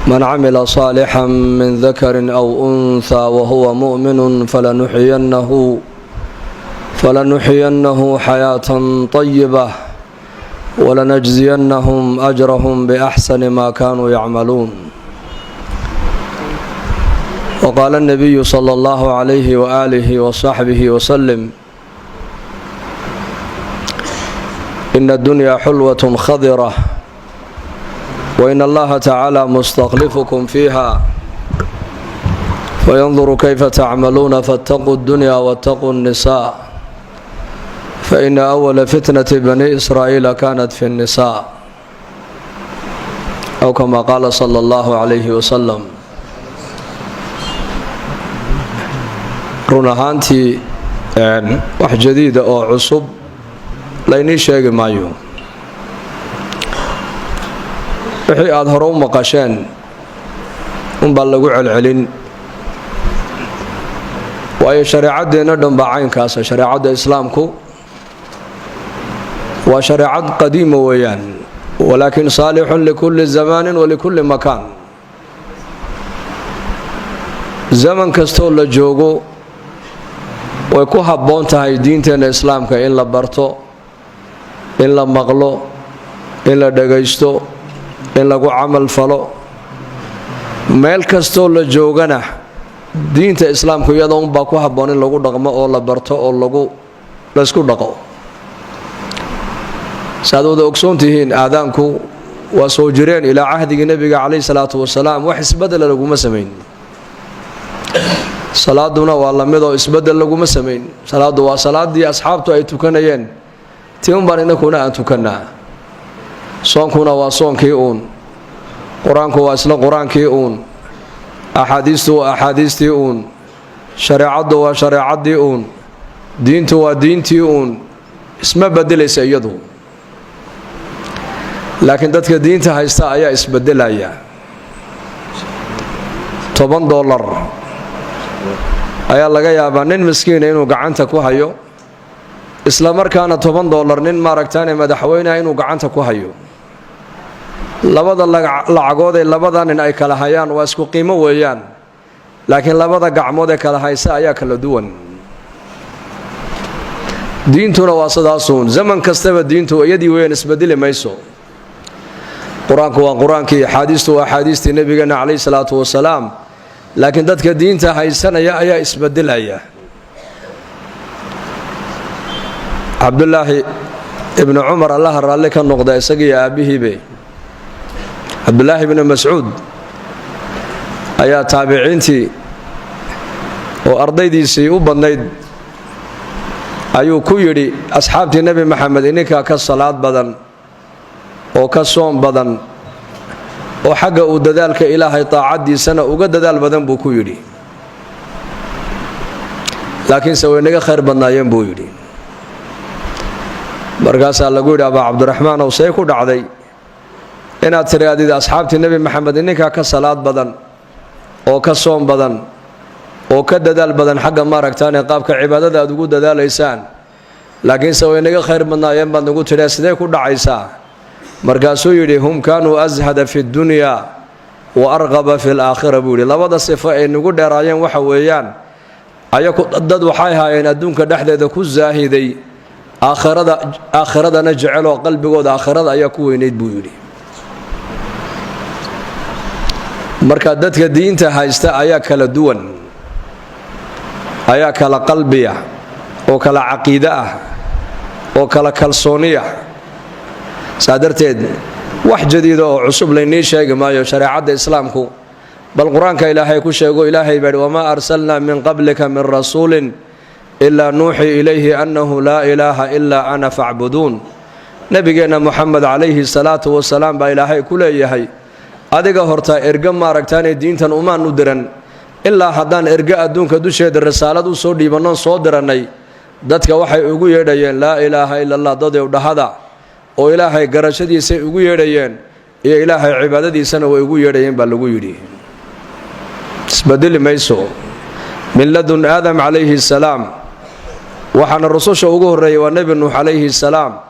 Man camila صaalixا min dakari aw أnhى wahuwa muؤmin falanuxyiyannahu xayaaة طayiba walanajziyanahum ajrahm baxsani ma kanuu yacmaluun. Waqaala الnabiyu slى اllahu عalayhi waalihi wasaxbihi waslem: ina اddunya xulwaة khadira wain allaha tacaala mustaklifukum fiiha fayanduru kayfa tacmaluuna, faاtaquu اddunya waاtaquu الnisaa, faina awala fitnati bani israa'iila kanat fi الnisaa, aw kama qaala sala allahu calayhi wasalam. Run ahaantii wax jadiida oo cusub laynii sheegi maayo. Wixii aada hore u maqasheen unbaa lagu celcelin, waayo shareecaddeenna dhan baa caynkaasa. Shareecadda islaamku waa shareecad qadiima weeyaan, walaakin saalixun likulli zamaanin walikulli makaan. Zaman kastoo la joogo way ku habboon tahay diinteenna islaamka in la barto, in la maqlo, in la dhagaysto, in lagu camal falo. Meel kastoo la joogana diinta islaamku iyada unbaa ku habboon in lagu dhaqmo oo la barto oo lagu laysku dhaqo. Saaad wada ogsoon tihiin, aadaanku waa soo jireen ilaa cahdigii nebiga calayhi salaatu wasalaam, wax isbedela laguma samayn. Salaaduna waa lamidoo isbedel laguma samayn. Salaaddu waa salaadii asxaabtu ay tukanayeen, tii unbaan inakuna aan tukannaa. Soonkuna waa soonkii uun, qur-aanku waa isla qur-aankii uun, axaadiistu waa axaadiistii uun, shareecaddu waa shareecaddii uun, diintu waa diintii uun, isma bedelaysa iyadu. Laakiin dadka diinta haysta ayaa isbedelaya. $10 ayaa laga yaabaa nin miskiina inuu gacanta ku hayo, isla markaana $10 nin maaragtaane madaxweyneha inuu gacanta ku hayo. Labada lacagood ee labada nin ay kala hayaan waa isku qiimo weeyaan, laakiin labada gacmood ee kala haysa ayaa kala duwan. Diintuna waa sidaasuun, zaman kastaba diintu iyadii weeyaan, isbedeli mayso. Qur-aanku waa qur-aankii, axaadiistu waa axaadiistii nebigeena calayhi salaatu wasalaam, laakiin dadka diinta haysanaya ayaa isbedelaya. Cabdulaahi ibnu Cumar, allaha raalli ka noqda isagiiyo aabbihiibe, Cabdulaahi ibnu Mascuud ayaa taabiciintii oo ardaydiisii u badnayd ayuu ku yidhi: asxaabtii Nebi Maxamed ininkaa ka salaad badan oo ka soom badan oo xagga uu dadaalka Ilaahay taacaddiisana uga dadaal badan, buu ku yidhi, laakiinse way naga khayr badnaayeen, buu yidhi. Markaasaa lagu yidhi: Abaa Cabdiraxmaan ow, see ku dhacday inaad tiraadid asxaabtii Nebi Maxamed ininkaa ka salaad badan oo ka soom badan oo ka dadaal badan xagga maaragtaane qaabka cibaadada aad ugu dadaalaysaan, laakiinse way naga khayr badnaayeen baad nagu tidhee, sidee ku dhacaysaa? Markaasuu yidhi: hum kaanuu ashada fi ddunyaa wa arqaba fi laakhira, buu yidhi. Labada sifo ay nagu dheeraayeen waxa weeyaan, ayaku dad waxay haayeen adduunka dhexdeeda ku saahiday, aakhirada aakhiradana jeceloo qalbigooda aakhirada ayaa ku weynayd, buu yidhi. Marka dadka diinta haysta ayaa kala duwan, ayaa kala qalbiya oo kala caqiide ah oo kala kalsooniya. Saa darteed wax jadiida oo cusub laynii sheegi maayo. Shareecadda islaamku bal qur-aanka Ilaahay ku sheego. Ilaahay baa yidhi: wamaa arsalnaa min qablika min rasuulin ilaa nuuxii ilayhi annahu laa ilaaha ilaa ana facbuduun. Nebigeenna Moxamed calayhi salaatu wasalaam baa Ilaahay ku leeyahay: adiga horta erge maaragtaanay diintan umaan u diran, ilaa haddaan erge adduunka dusheeda risaalad u soo dhiibannoon soo dirannay, dadka waxay ugu yeedhayeen laa ilaaha ila allah, dadew dhahada, oo Ilaahay garashadiisay ugu yeedhayeen iyo Ilaahay cibaadadiisana way ugu yeedhayeen, baa lagu yidhi. Isbedeli mayso min ladun Aadam calayhi salaam. Waxaana rususha ugu horreeyay waa Nebi Nuux calayhi salaam,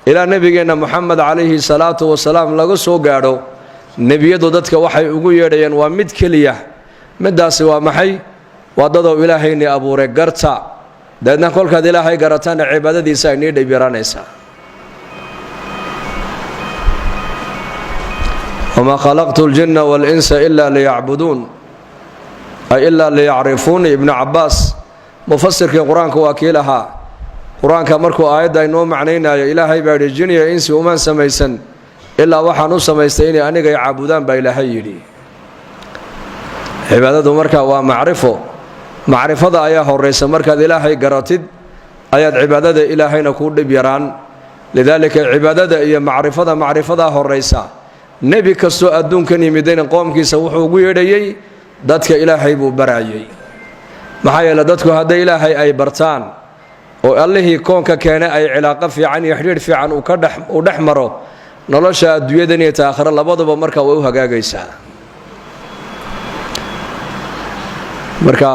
ilaa nebigeenna Moxamed calayhi salaatu wasalaam laga soo gaadho. Nebiyadu dadka waxay ugu yeedhayeen waa mid keliya. Middaasi waa maxay? Waa dadow ilaahayni abuuray garta. Dabeedna kolkaad Ilaahay garataana cibaadadiisa ay nii dhib yaraanaysaa. Wamaa khalaqtu ljinna waalinsa ilaa liyacbuduun, ay ilaa liyacrifuuni. Ibnu Cabbaas mufasirkii qur-aanka waa kii lahaa, qur-aanka markuu aayadda inoo macnaynayo, Ilaahay baa yidhi: jin iyo insi umaan samaysan ilaa waxaan u samaystay inay aniga caabudaan, baa Ilaahay yidhi. Cibaadadu marka waa macrifo. Macrifada ayaa horaysa. Markaad Ilaahay garatid ayaad cibaadada Ilaahayna kuu dhib yaraan. Lidaalika cibaadada iyo macrifada, macrifadaa horaysa. Nebi kastoo adduunkan yimidayna qoomkiisa wuxuu ugu yeedhayey dadka Ilaahay buu barayay. Maxaa yeele, dadku hadday Ilaahay ay bartaan oo Allihii koonka keenay ay cilaaqo fiican iyo xidhiidh fiican uu ka dhex uu dhex maro, nolosha adduunyadan iyo taakhiro labaduba marka way u hagaagaysaa. Marka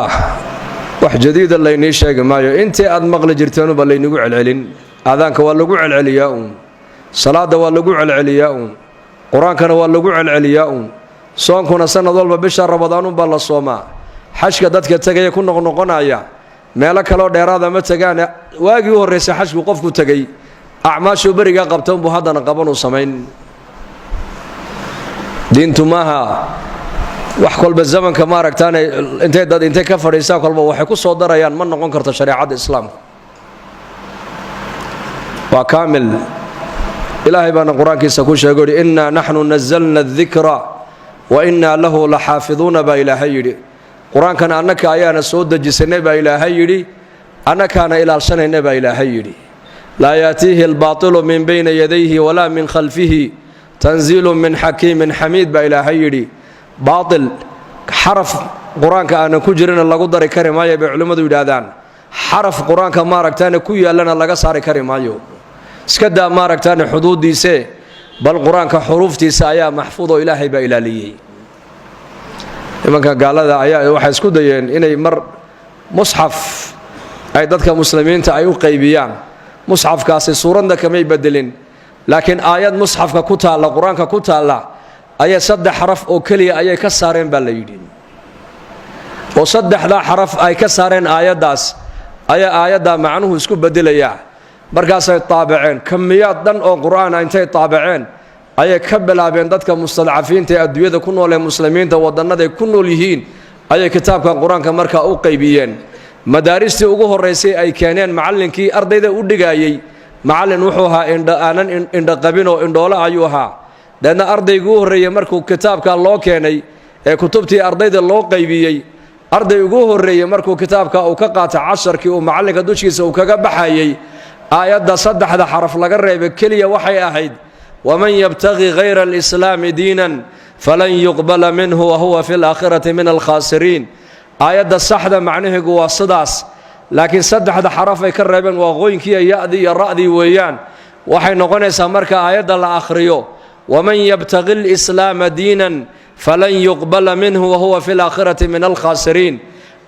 wax jadiida laynii sheegi maayo, intii aad maqli jirteenuba laynigu celcelin. Aadaanka waa lagu celceliyaa uun, salaadda waa lagu celceliyaa uun, qur-aankana waa lagu celceliyaa uun, soonkuna sanad walba bisha Ramadaanunbaa la soomaa. Xajka dadka tegaya ku noqnoqonaya, meelo kaloo dheeraada ma tegaane. Waagii u horraysay xajku qofku tegey, acmaashuu berigaa qabta unbuu haddana qabanuu samayn. Diintu maaha wax kolba zamanka maaragtaane intay dad intay ka fadhiistaan kolba waxay ku soo darayaan, ma noqon karto. Shareecadda Islaamku waa kaamil. Ilaahay baana qur-aankiisa ku sheego yidhi: innaa naxnu nazalna adikra wa innaa lahu la xaafiduuna, baa Ilaahay yidhi. Qur-aankan annaka ayaana soo dejisanay, baa Ilaahay yidhi, annakaana ilaalshanayna, baa Ilaahay yidhi. Laa yaatiihi albaatilu min bayna yadayhi walaa min khalfihi, tanziilu min xakiimin xamiid, baa Ilaahay yidhi. Baatil xaraf qur-aanka aanan ku jirina lagu dari kari maayo, bay culimmadu yidhaahdaan. Xaraf qur-aanka maaragtaane ku yaallana laga saari kari maayo. Iska daa maaragtaane xuduuddiise, bal qur-aanka xuruuftiisa ayaa maxfuud oo Ilaahay baa ilaaliyey. Nimanka gaalada ayaa waxay isku dayeen inay mar musxaf ay dadka muslimiinta ay u qaybiyaan. Musxafkaasi suuradna kamay bedelin, laakiin aayad musxafka ku taalla, qur-aanka ku taalla, ayaa saddex xaraf oo keliya ayay ka saareen, baa la yidhi. Oo saddexdaa xaraf ay ka saareen aayaddaas ayaa aayaddaa macnuhu isku bedelayaa. Markaasay taabaceen kamiyaad dhan oo qur-aana. Intay taabaceen ayay ka bilaabeen dadka mustadcafiinta ee adduunyada ku nool ee muslimiinta, waddannaday ku nool yihiin ayay kitaabkan qur-aanka markaa u qaybiyeen. Madaaristii ugu horraysay ay keeneen, macallinkii ardayda u dhigaayey, macallin wuxuu ahaa indha aanan indhaqabin oo indhoole ayuu ahaa. Deedna ardaygii u horreeyey markuu kitaabka loo keenay ee kutubtii ardayda loo qaybiyey, arday ugu horreeyey markuu kitaabka uu ka qaatay casharkii uu macallinka dushiisa uu kaga baxayey, aayadda saddexda xaraf laga reebay keliya waxay ahayd: waman yabtaqi hayra alislaami diinan falan yuqbala minhu wahuwa fi laakhirati min alkhaasiriin. Aayadda saxda macnaheegu waa sidaas, laakiin saddexda xaraf ay ka reebeen waa qoynkiiyo ya-dii iyo ra'dii weeyaan. Waxay noqonaysaa marka aayadda la akhriyo: waman yabtaqi lislaama diinan falan yuqbala minhu wahuwa fi laakhirati min alkhaasiriin.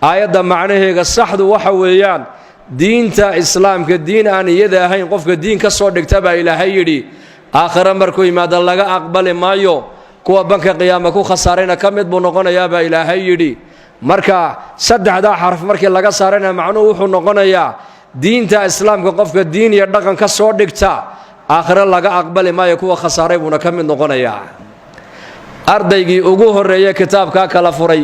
Aayadda macnaheega saxdu waxa weeyaan: diinta Islaamka diin aan iyada ahayn qofka diin ka soo dhigta, baa Ilaahay yidhi, aakhire markuu yimaado laga aqbali maayo, kuwa banka qiyaama ku khasaarayna ka mid buu noqonayaa, baa Ilaahay yidhi. Marka saddexdaa xaraf markii laga saarayna, macnuhu wuxuu noqonayaa: diinta Islaamka qofka diin iyo dhaqan ka soo dhigta, aakhire laga aqbali maayo, kuwa khasaaray buuna ka mid noqonayaa. Ardaygii ugu horreeyey kitaabkaa kala furay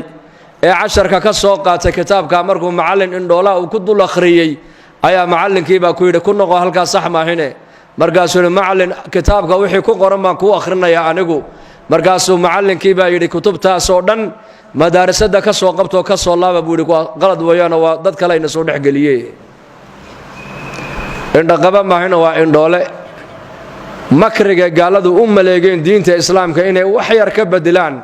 ee casharka ka soo qaatay kitaabkaa, markuu macallin indhoolaha uu ku dul akhriyey, ayaa macallinkiibaa ku yidhi: ku noqo halkaa, sax maahine. Markaasuu yidhi: macallin, kitaabka wixii ku qoran baan kuu akhrinayaa anigu. Markaasuu macallinkiibaa yidhi: kutubtaasoo dhan madaarisada ka soo qabtoo ka soo laaba, buu yidhi. Waa qalad weeyaanoo waa dad kale ayna soo dhexgeliye. Indhaqaba maahina, waa indhoole. Makriga gaaladu u maleegeen diinta Islaamka inay wax yar ka bedelaan,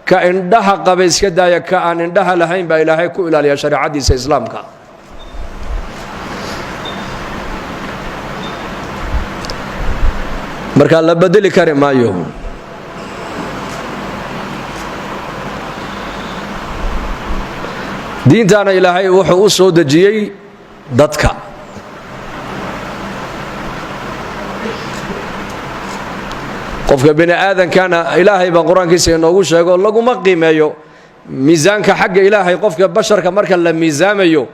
ka indhaha qaba iska daaya, ka aan indhaha lahayn baa Ilaahay ku ilaaliya shareecadiisa Islaamka. Marka la bedeli kari maayo. Diintaana Ilaahay wuxuu u soo dejiyey dadka. Qofka bini aadankana Ilaahay baa Qur-aankiisa inoogu sheego, laguma qiimeeyo miisaanka xagga Ilaahay. Qofka basharka marka la miisaamayo,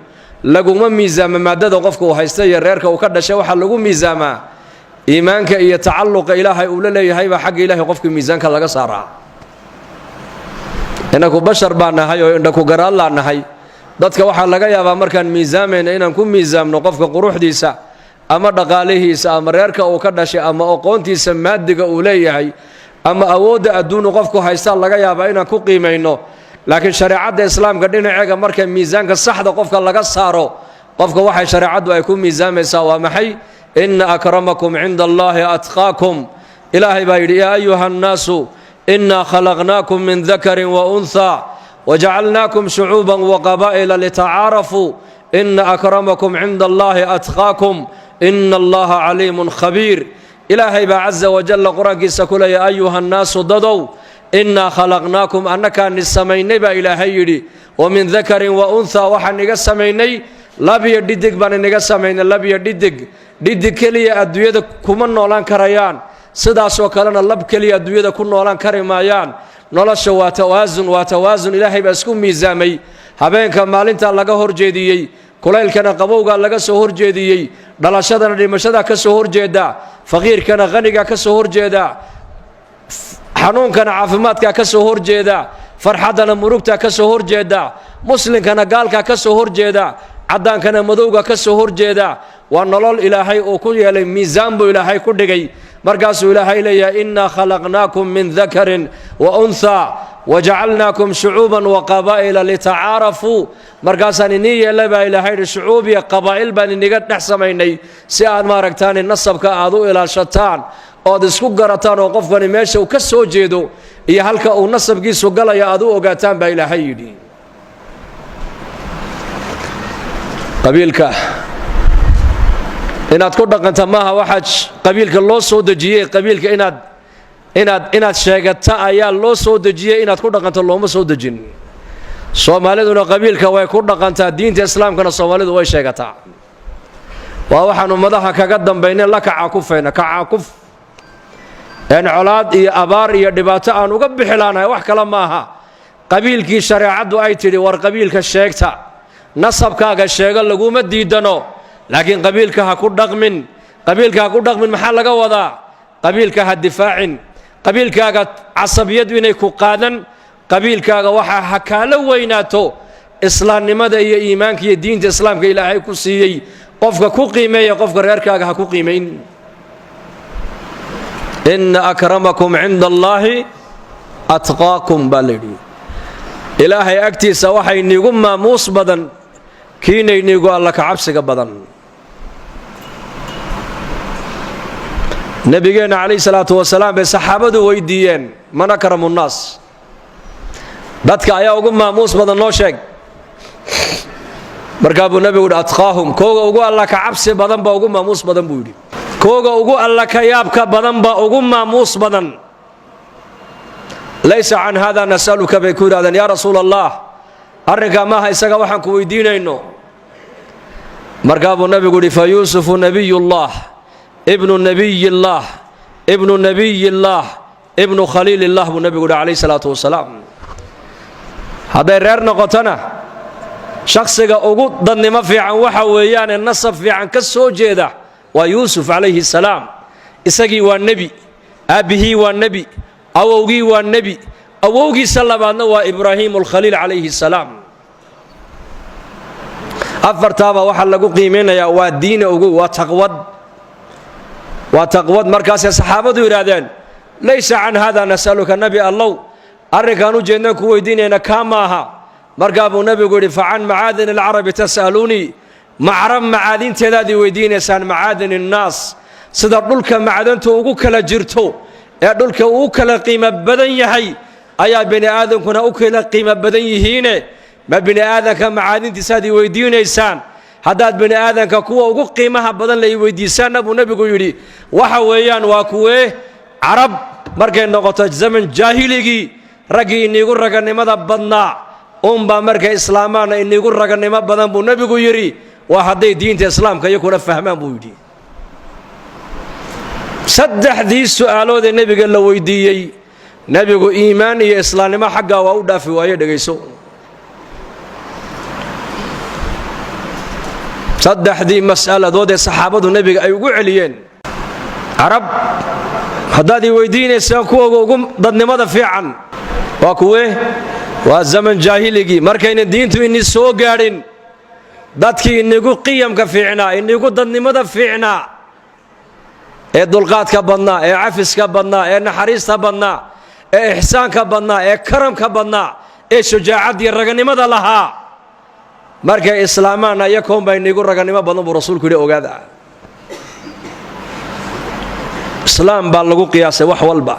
laguma miisaamo maadada qofka uu haysta iyo reerka uu ka dhashay. Waxaa lagu miisaamaa iimaanka iyo tacalluqa Ilaahay uu la leeyahay baa xagga Ilaahay qofka miisaanka laga saaraa. Innaku bashar baa nahay oo indhaku garaadlaa nahay. Dadka waxaa laga yaabaa markaan miisaamayna inaan ku miisaamno qofka quruxdiisa ama dhaqaalihiisa ama reerka uu ka dhashay ama aqoontiisa maadiga uu leeyahay ama awoodda adduunu qofku haystaa laga yaabaa inaan ku qiimayno. Laakiin shareecadda Islaamka dhinaceega marka miisaanka saxda qofka laga saaro, qofka waxay shareecaddu ay ku miisaamaysaa waa maxay? Inna akramakum cinda Allaahi atqaakum. Ilaahay baa yidhi: yaa ayuha annaasu, innaa khalaqnaakum min dakarin wa unthaa wajacalnaakum shucuuban waqabaa'ila litacaarafuu, ina akramakum cinda Allaahi atqaakum, ina Allaha caliimun khabiir. Ilaahay baa casa wajalla Qur-aankiisa ku leeya: ayuha nnaasu, dadow, innaa khalaqnaakum, annakaani samaynay baa Ilaahay yidhi, wa min dakarin wa unthaa, waxaan iga samaynay labiyo dhidig baan iniga samaynay. Labiyo dhidig, dhidig keliya adduunyada kuma noolaan karayaan, sidaasoo kalena lab keliya adduunyada ku noolaan kari maayaan. Nolosha waa tawaasun, waa tawaasun. Ilaahay baa isku miisaamay. Habeenka maalintaa laga horjeediyey, kulaylkana qabowgaa laga soo horjeediyey, dhalashadana dhimashada ka soo horjeeda, faqiirkana qaniga ka soo horjeeda, xanuunkana caafimaadkaa ka soo horjeeda, farxaddana murugtaa ka soo horjeeda, muslimkana gaalkaa ka soo horjeeda, caddaankana madowga ka soo horjeeda. Waa nolol Ilaahay uu ku yeelay miisaan buu Ilaahay ku dhigay. Markaasuu Ilaahay leeyahay: innaa khalaqnaakum min dakarin wa unthaa wajacalnaakum shucuuban wa qabaa'ila litacaarafuu. Markaasaan inii yeelay baa Ilaahay yidhi, shucuub iyo qabaa'il baan iniga dhex samaynay si aad maaragtaani nasabka aad u ilaashataan ood isku garataan, oo qofkani meesha uu ka soo jeedo iyo halka uu nasabkiisu galaya aad u ogaataan baa Ilaahay yidhi. Qabiilka inaad ku dhaqanta maaha waxaad qabiilka loo soo dejiyey. Qabiilka inaad sheegata ayaa loo soo dejiyey, inaad ku dhaqanto looma soo dejin. Soomaaliduna qabiilka way ku dhaqantaa, diinta Islaamkana Soomaalidu way sheegataa. Waa waxaan ummadaha kaga dambaynay, la kacaakufayna kacaakuf een colaad iyo abaar iyo dhibaato aan uga bixi laanahay. Wax kale maaha, qabiilkii shareecaddu ay tidhi war qabiilka sheegta, nasabkaaga sheego, laguma diidano, laakiin qabiilka ha ku dhaqmin. Qabiilka ha ku dhaqmin maxaa laga wadaa? Qabiilka ha difaacin, qabiilkaaga casabiyadu inay ku qaadan, qabiilkaaga waxaa ha kaala weynaato islaamnimada iyo iimaanka iyo diinta Islaamka Ilaahay ku siiyey. Qofka ku qiimeeya, qofka reerkaaga ha ku qiimayn. Inna akramakum cinda Allaahi atqaakum baa la yidhi. Ilaahay agtiisa waxay niigu maamuus badan kiinay niigu alla ka cabsiga badan. Nabigeenna calayhi salaatu wasalaam bay saxaabadu weydiiyeen: man akramu nnaas? Dadka ayaa ugu maamuus badan, noo sheeg. Markaa buu nebigu yidhi: atqaahum. Kooga ugu alla ka cabsi badan baa ugu maamuus badan buu yidhi. Kooga ugu alla ka yaabka badan baa ugu maamuus badan. Laysa can hada nasaluka, bay ku yidhahdeen, yaa rasuul Allah, arrinkaa maaha isaga waxaan ku weydiinayno. Markaa buu nebigu yidhi: fa Yuusufu nabiyullah, ibnu nabiyillaah, ibnu nabiyillaah, ibnu khaliilillaah, buu nebigu yidhi calayhi salaatu wasalaam. Hadday reer noqotona, shakhsiga ugu dadnimo fiican waxa weeyaane nasab fiican ka soo jeeda waa Yuusuf calayhi salaam. Isagii waa nebi, aabbihii waa nebi, awowgii waa nebi, awowgiisa labaadna waa Ibraahiimu alkhaliil calayhi salaam. Afartaaba waxaa lagu qiimaynayaa waa diina ugu, waa taqwad, waa taqwad. Markaasay saxaabadu yidhaahdeen: laysa can hada nasaluka, nebi Allow, arrinkaan u jeedna ku weydiinayna kaa maaha. Markaa buu nebigu yidhi: fa can macaadin alcarabi tas'aluunii? Macrab macaadinteedaad i weydiinaysaan? Macaadin innaas, sida dhulka macdantu ugu kala jirto ee dhulka uu kala qiimo badan yahay ayaa bini aadamkuna u kala qiimo badan yihiine, ma bini aadanka macaadintiisaad i weydiinaysaan? Haddaad bini aadanka kuwa ugu qiimaha badan la i weydiisaanna, buu nebigu yidhi, waxa weeyaan waa kuwee? Carab markay noqoto zaman jaahiligii raggii iniigu raganimada badnaa unbaa markay islaamaanna iniigu raganimo badan, buu nebigu yidhi. Waa hadday diinta Islaamka iyakuna fahmaan, buu yidhi. Saddexdii su'aalood ee nebiga la weydiiyey, nebigu iimaan iyo islaamnimo xaggaa waa u dhaafi waaye. Dhegayso, saddexdii mas'aladood ee saxaabadu nebiga ay ugu celiyeen. Carab haddaad i weydiinaysaan kuwooga ugu dadnimada fiican waa kuwee? Waa zaman jaahiligii, markayna diintu ini soo gaadhin, dadkii inigu qiyamka fiicnaa, inigu dadnimada fiicnaa, ee dulqaadka badnaa, ee cafiska badnaa, ee naxariista badnaa, ee ixsaanka badnaa, ee karamka badnaa, ee shajaacaddiyo raganimada lahaa, markay islaamaanna iyakoon baa inigu raganimo badan, buu rasuulku yidhi. Ogaada, islaam baa lagu qiyaasay wax walba.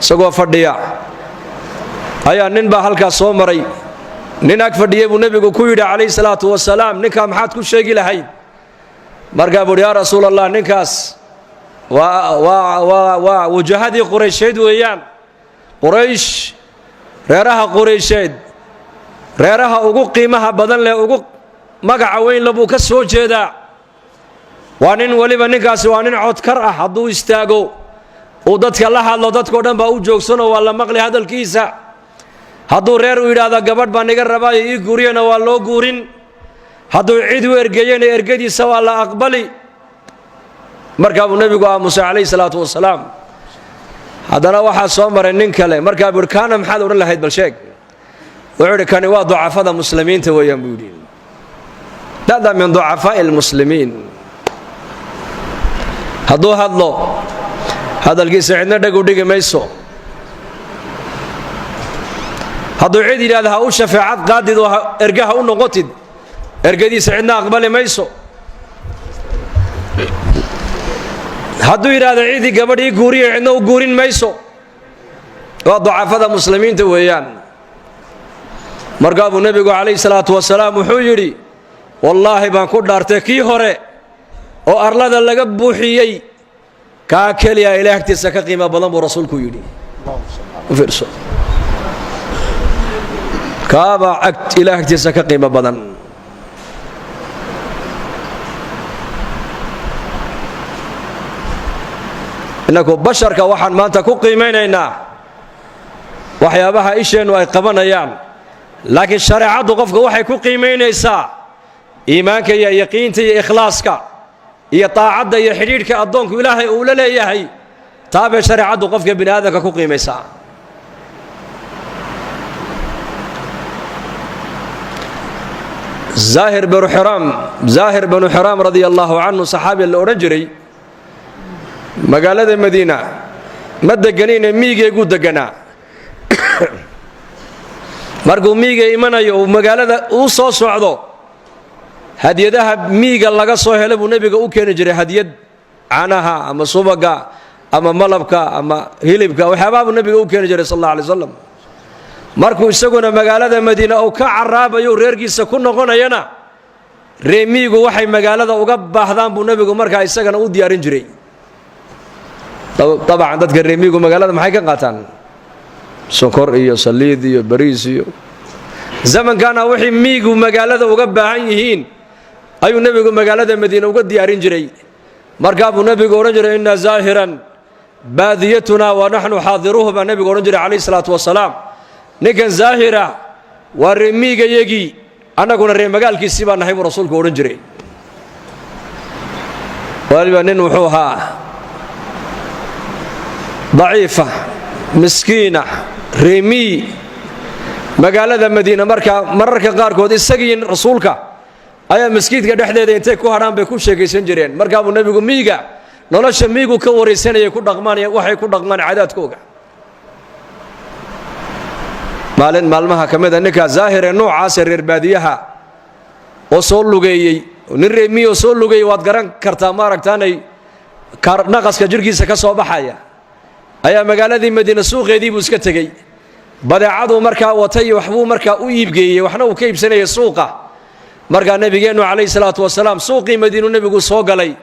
Isagoo fadhiya ayaa nin baa halkaas soo maray. Nin ag fadhiyey buu nebigu ku yidhi calayhi salaatu wasalaam: "Ninkaa maxaad ku sheegi lahayd?" Markaa buu uhi: "Yaa rasuul Allah, ninkaas waa wajahadii Quraysheed weeyaan. Quraysh, reeraha Quraysheed, reeraha ugu qiimaha badan leh, ugu magaca weynle buu ka soo jeedaa. Waa nin weliba, ninkaasi waa nin codkar ah. Hadduu istaago uu dadka la hadlo, dadkao dhan baa u joogsanoo waa la maqli hadalkiisa. Hadduu reer u yidhaahdo gabadh baan iga rabaayo ii guuriyana, waa loo guurin. Hadduu cid u ergeeyana, ergadiisa waa la aqbali." Markaa buu nebigu aamusay calayhi salaatu wasalaam. Haddana waxaa soo maray nin kale. Markaa buu yidhi: "Kaana maxaad odhan lahayd? Bal sheeg." Wuxuu yidhi: "Kani waa ducafada muslimiinta weeyaan," buu yidhi. "Hada min ducafaa'i almuslimiin. Hadduu hadlo, hadalkiisa cidna dheg u dhigi mayso. Hadduu cid yidhahda ha u shafeecad qaadid oo erga ha u noqotid, ergadiisa cidna aqbali mayso. Hadduu yidhaahdo cidii gabadh ii guuriya, cidna u guurin mayso. Waa ducafada muslimiinta weeyaan." Markaa buu nebigu calayhi salaatu wasalaam wuxuu yidhi: "Wallaahi baan ku dhaartay, kii hore oo arlada laga buuxiyey, kaa keliya ilaah agtiisa ka qiimo badan," buu rasuulku yidhi. U fiirso, kaabaa ilaah agtiisa ka qiimo badan. Innaku basharka waxaan maanta ku qiimaynaynaa waxyaabaha isheennu ay qabanayaan, laakiin shareecaddu qofka waxay ku qiimaynaysaa iimaanka iyo yaqiinta iyo ikhlaaska iyo taacadda iyo xidhiidhka addoonku ilaahay uu la leeyahay. Taa bay shareecaddu qofka bini aadamka ku qiimaysaa. Zaahir banu xiraam, Zaahir banu Xiraam radia allaahu canhu, saxaabi la odhan jiray, magaalada Madiina ma deganine, miigeyguu deganaa. Markuu miiga imanayo, uu magaalada uu soo socdo, hadyadaha miiga laga soo helo buu nebiga u keeni jiray. Hadiyad caanaha ama subaga ama malabka ama hilibka, waxyaabaha buu nebiga u keeni jiray sal alla alay slam. Markuu isaguna magaalada Madiina uu ka caraabayo, reerkiisa ku noqonayana, ree miigu waxay magaalada uga baahdaan buu nebigu markaa isagana u diyaarin jiray. Dabcan dadka ree miigu magaalada maxay ka qaataan? Sonkor iyo saliid iyo bariis. Iyo zamankana wixii miigu magaalada uga baahan yihiin ayuu nebigu magaalada Madiina uga diyaarin jiray. Markaa buu nebigu odhan jiray: "Inna zaahiran baadiyatunaa wa naxnu xaadiruhu," baa nebigu odhan jiray calayhi salaatu wasalaam. "Ninkan zaahira waa ree miigayagii, annaguna ree magaalkiisii baa nahay," buu rasuulku odhan jiray. Waliba nin wuxuu ahaa daciifa, miskiina, reemii magaalada Madiina. Markaa mararka qaarkood isagii rasuulka ayaa maskiidka dhexdeeda intay ku hadhaan bay ku sheekaysan jireen. Markaa buu nebigu miiga, nolosha miigu ka waraysanayay, ku dhaqmaan, waxay ku dhaqmaan, cadaadkooga. Maalin maalmaha ka mida, ninkaa zaahir ee noocaasee reer baadiyaha oo soo lugeeyey, nin reemiy oo soo lugeeyey, waad garan kartaa, maaragtaanay naqaska jidhkiisa ka soo baxaya, ayaa magaaladii Madiina suuqeedii buu iska tegey. Badeecaduu markaa watay, waxbuu markaa u iibgeeyey, waxna uu ka iibsanayay suuqa. Markaa nebigeennu calayhi salaatu wasalaam suuqii Madiinuu nebigu soo galay.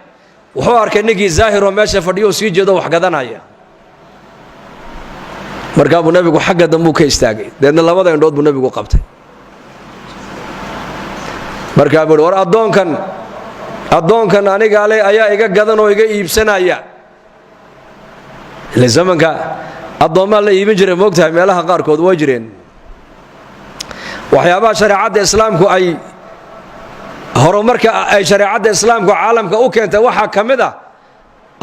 Wuxuu arkay ninkii zaahiroo meesha fadhiyo, sii jeedo, wax gadanaya. Markaa buu nebigu xagga dambuu ka istaagay, deedna labada indhood buu nebigu qabtay. Markaa buu uhi: "War addoonkan, addoonkan anigaa le ayaa iga gadan oo iga iibsanaya." Ile zamanka addoommaa la iibin jiray, moogtahay, meelaha qaarkood waa jireen. Waxyaabaha shareecadda islaamku ay horumarka ay shareecadda islaamku caalamka u keentay waxaa ka mid ah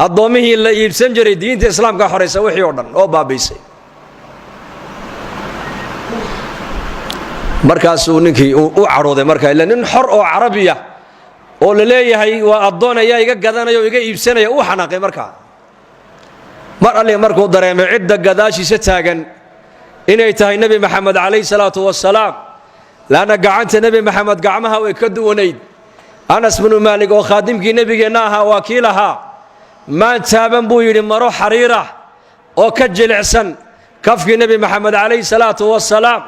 addoommihii la iibsan jiray. Diinta islaamka xoraysa wixii oo dhan oo baabiisay. Markaasuu ninkii u cadhooday marka, ila nin xor oo carabiya oo la leeyahay waa addoon ayaa iga gadanaya oo iga iibsanaya, uu xanaaqay markaa. Mar alli markuu dareemay cidda gadaashiisa taagan inay tahay Nebi Maxamed calayhi salaatu wasalaam, laanna gacanta Nebi Maxamed gacmaha way ka duwanayd. Anas binu Maalik oo khaadimkii nebigeenna ahaa waa kii lahaa, maan taaban buu yidhi maro xariirah oo ka jilicsan kafkii Nebi Maxamed calayhi salaatu wasalaam,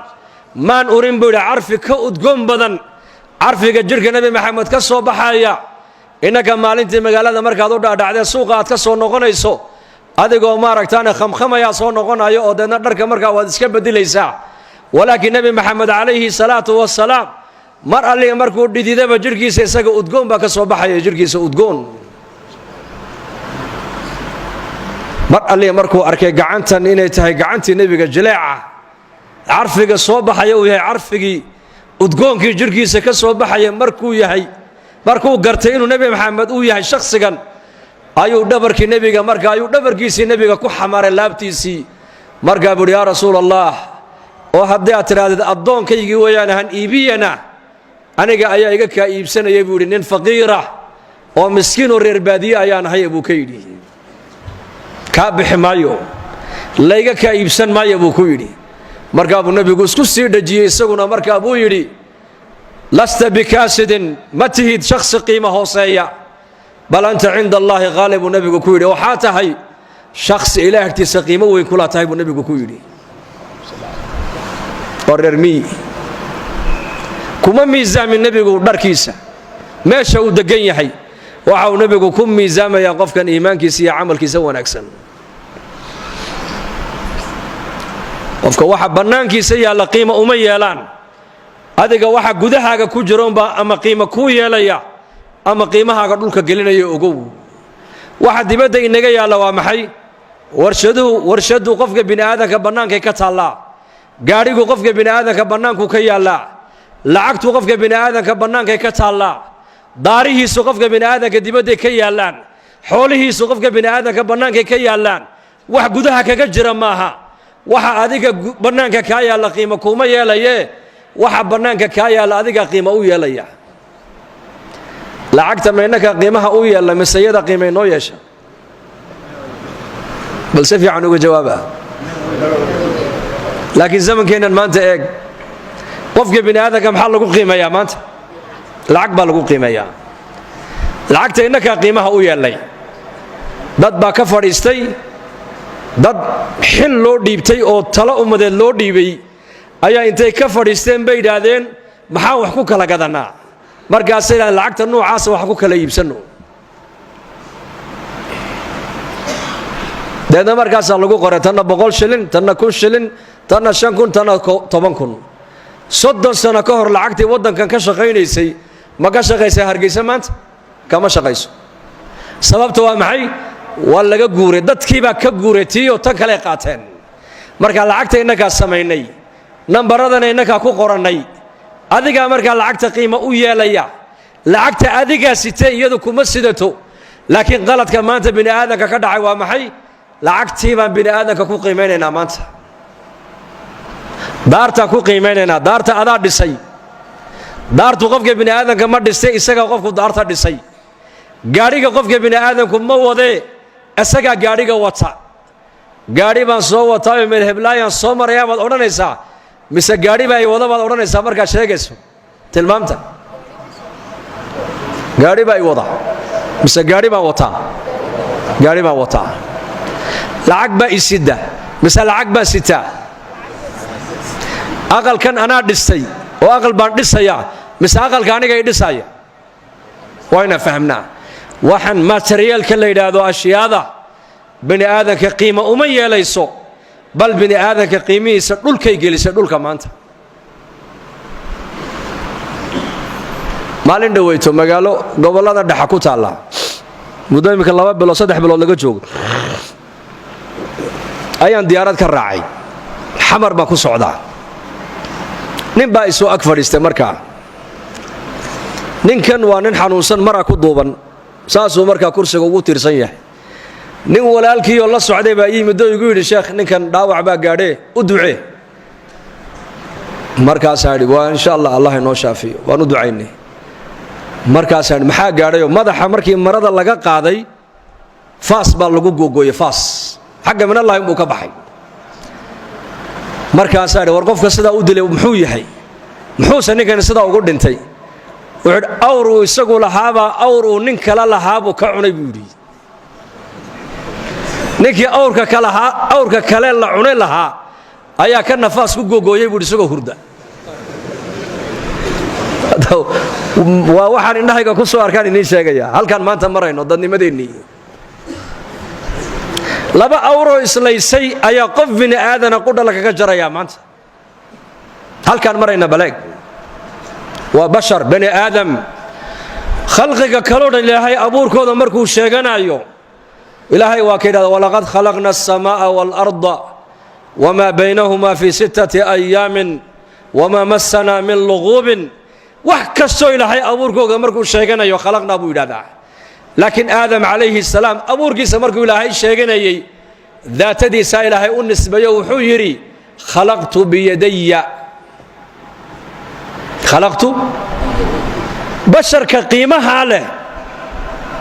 maan urin buu yidhi carfi ka udgoon badan carfiga jidhka Nebi Maxamed ka soo baxaya. Innaka maalintii magaalada markaad u dhaadhacdee suuqa aad ka soo noqonayso, adigoo maaragtaane khamkhamayaa soo noqonayo, oo deedna dharka markaa waad iska bedilaysaa. Walaakiin Nebi Maxamed calayhi salaatu wasalaam mar alliga markuu dhididaba jidhkiisa isaga udgoon baa ka soo baxaya, jidhkiisa udgoon. Mar alliga markuu arkay gacantan inay tahay gacantii nebiga jileeca, carfiga soo baxaya uu yahay carfigii udgoonkii jidhkiisa ka soo baxaya markuu yahay, markuu gartay inuu Nebi Maxamed uu yahay shakhsigan, ayuu dhabarkii nebiga marka ayuu dhabarkiisii nebiga ku xamaray laabtiisii. Markaa buuhi, yaa rasuul Allah, oo haddii aad tidhaahdid addoonkaygii weeyaan han iibiyana, aniga ayaa iga kaa iibsanaya buu yidhi, nin faqiirah oo miskiinoo reer baadiye ayaan ahay buu ka yidhi, kaa bixi maayo, layga kaa iibsan maayo buu ku yidhi. Markaa buu nebigu isku sii dhejiyey isaguna, markaa buu yidhi, lasta bikaasidin, ma tihid shakhsi qiimo hooseeya, bal anta cinda allaahi qaali buu nebigu ku yidhi, waxaa tahay shakhsi ilaah agtiisa qiimo weyn kula tahay buu nebigu ku yidhi. Oo reer miyi kuma miisaamin nebigu dharkiisa, meesha uu deggan yahay. Waxa uu nebigu ku miisaamayaa qofkan iimaankiisa iyo camalkiisa wanaagsan. Qofka waxa bannaankiisa yaalla qiimo uma yeelaan, adiga waxa gudahaaga ku jiroonbaa ama qiimo kuu yeelaya ama qiimahaaga dhulka gelinaya. Ogow, waxa dibadda inaga yaalla waa maxay? Warshaduhu, warshadu qofka bini aadanka bannaankay ka taallaa, gaadhigu qofka bini aadanka bannaankuu ka yaallaa, lacagtu qofka bini aadanka bannaankay ka taallaa, daarihiisu qofka bini aadanka dibadday ka yaallaan, xoolihiisu qofka bini aadanka bannaankay ka yaallaan. Wax gudaha kaga jira maaha. Waxa adiga bannaanka kaa yaalla qiimo kuuma yeelayee, waxa bannaanka kaa yaalla adiga qiimo u yeelaya. Lacagta maynaka qiimaha u yeella mise yada qiimay noo yeesha? Bal si fiican uga jawaaba. Laakiin zamankeennan maanta eeg, qofka bini aadanka maxaa lagu qiimeeyaa maanta? Lacag baa lagu qiimeeyaa. Lacagta innakaa qiimaha u yeellay. Dad baa ka fadhiistay, dad xil loo dhiibtay oo talo ummadeed loo dhiibay ayaa intay ka fadhiisteen bay yidhaahdeen, maxaan wax ku kala gadannaa? Markaasay yidhahdeen, lacagta noocaasa wax ku kala iibsanno. Deedna markaasaa lagu qoray tanna 100 shilin, tanna 1000 shilin, tanna 5000, tanna 10,000. 30 sano ka hor lacagtii waddankan ka shaqaynaysay ma ka shaqaysaa Hargeysa maanta? Kama shaqayso. Sababta waa maxay? Waa laga guuray, dadkiibaa ka guuray tiioo tan kaley qaateen. Marka lacagta innakaa samaynay, nambaradana innakaa ku qorannay, adigaa markaa lacagta qiimo u yeelaya. Lacagta adigaa sitee, iyadu kuma sidato. Laakiin qaladka maanta bini aadanka ka dhacay waa maxay? Lacagtii baan bini aadanka ku qiimaynaynaa maanta, daartaan ku qiimaynaynaa. Daarta adaa dhisay, daartu qofka bini aadanka ma dhistay, isagaa qofku daarta dhisay. Gaadhiga qofka bini aadanku ma wadee, isagaa gaadhiga wata. Gaadhi baan soo wataayo meelheblaayaan soo marayaa baad odhanaysaa, mise gaadhi baa ay wada baad odhanaysaa markaad sheegayso tilmaamta? Gaadhi baa i wada mise gaadhi baan wataa? Gaadhi baan wataa. Lacag baa isida mise lacag baa sitaa? Aqalkan anaa dhistay oo aqal baan dhisayaa mise aqalka aniga i dhisaya? Wayna fahmnaa. Waxaan materiyaalka la yidhaahdo, ashyaada, bini aadanka qiimo uma yeelayso, bal bini aadanka qiimihiisa dhulkay gelisay, dhulka maanta. Maalin dhaweyto magaalo gobollada dhexa ku taalla, muddo imminka 2 bilood 3 bilood laga joogo, Ayaan diyaarad ka raacay, Xamar baan ku socdaa. Nin baa isoo ag fadhiistay. Markaa ninkan waa nin xanuunsan, mara ku duuban, saasuu markaa kursiga ugu tiirsan yahay. Nin walaalkiioo la socday baa ii muddo igu yidhi, "Sheekh, ninkan dhaawac baa gaadhee, u ducee." Markaasaa idhi, "Waa insha Allah, Allah inoo shaafiyo." Waan u ducaynay. Markaasaa idhi, "Maxaa gaadhayoo?" Madaxa markii marada laga qaaday, faas baa lagu googooyey, faas xagga minallahi inbuu ka baxay. Markaasaa idhi, "War, qofka sidaa u dilay muxuu yahay? Muxuuse ninkani sidaa ugu dhintay?" Wuxuu idhi, "Awr uu isagu lahaabaa awr uu nin kale lahaabuu ka cunay," buu yidhi. "Ninkii awrka ka lahaa, awrka kale la cunay lahaa, ayaa ka nafaas ku googooyey," buu yidhi, isagoo hurda. Waa waxaan indhahayga ku soo arkaan idiin sheegaya. Halkaan maanta marayno dadnimadeennii, laba awroo islaysay ayaa qof bini aadana qudha lagaga jarayaa. Maanta halkaan marayna baleeg, waa bashar, bani aadam. Khalqiga kaloo dhan Ilaahay abuurkooda markuu sheeganayo, Ilaahay waa ka yidhahda, "ولقد خلقنا السماء والأرض وما بينهما في ستة أيام وما مسنا من لغوب." Wax kastoo Ilaahay abuurkooga markuu sheeganayo, "خلقنا" buu yidhahdaa. Laakiin Aadam calayhi salaam abuurkiisa markuu Ilaahay sheeganayey, daatadiisaa Ilaahay u nisbeeyo. Wuxuu yidhi, "خلقت بيدي، خلقت." Basharka qiimahaa leh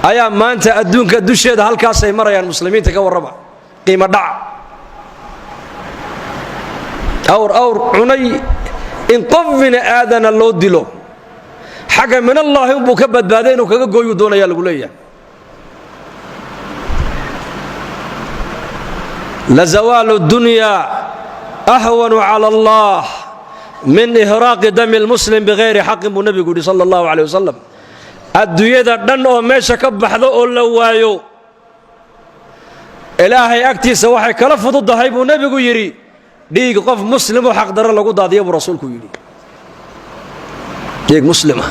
ayaa maanta adduunka dusheeda halkaasay marayaan. Muslimiinta ka warrama, qiimo dhac. Awr awr cunay in qof bini aadana loo dilo, xagga minallaahi unbuu ka badbaaday, inuu kaga gooyuu doonayaa lagu leeyahay. لزوال الدنيا أهون على الله من إهراق دم المسلم بغير حق, buu nebigu yidhi sala allahu caleyh wasalam. Adduunyada dhan oo meesha ka baxdo oo la waayo, Ilaahay agtiisa waxay kala fududahay, buu nebigu yidhi, dhiig qof muslimoo xaqdarro lagu daadiya, buu rasuulku yidhi, dhiig muslima.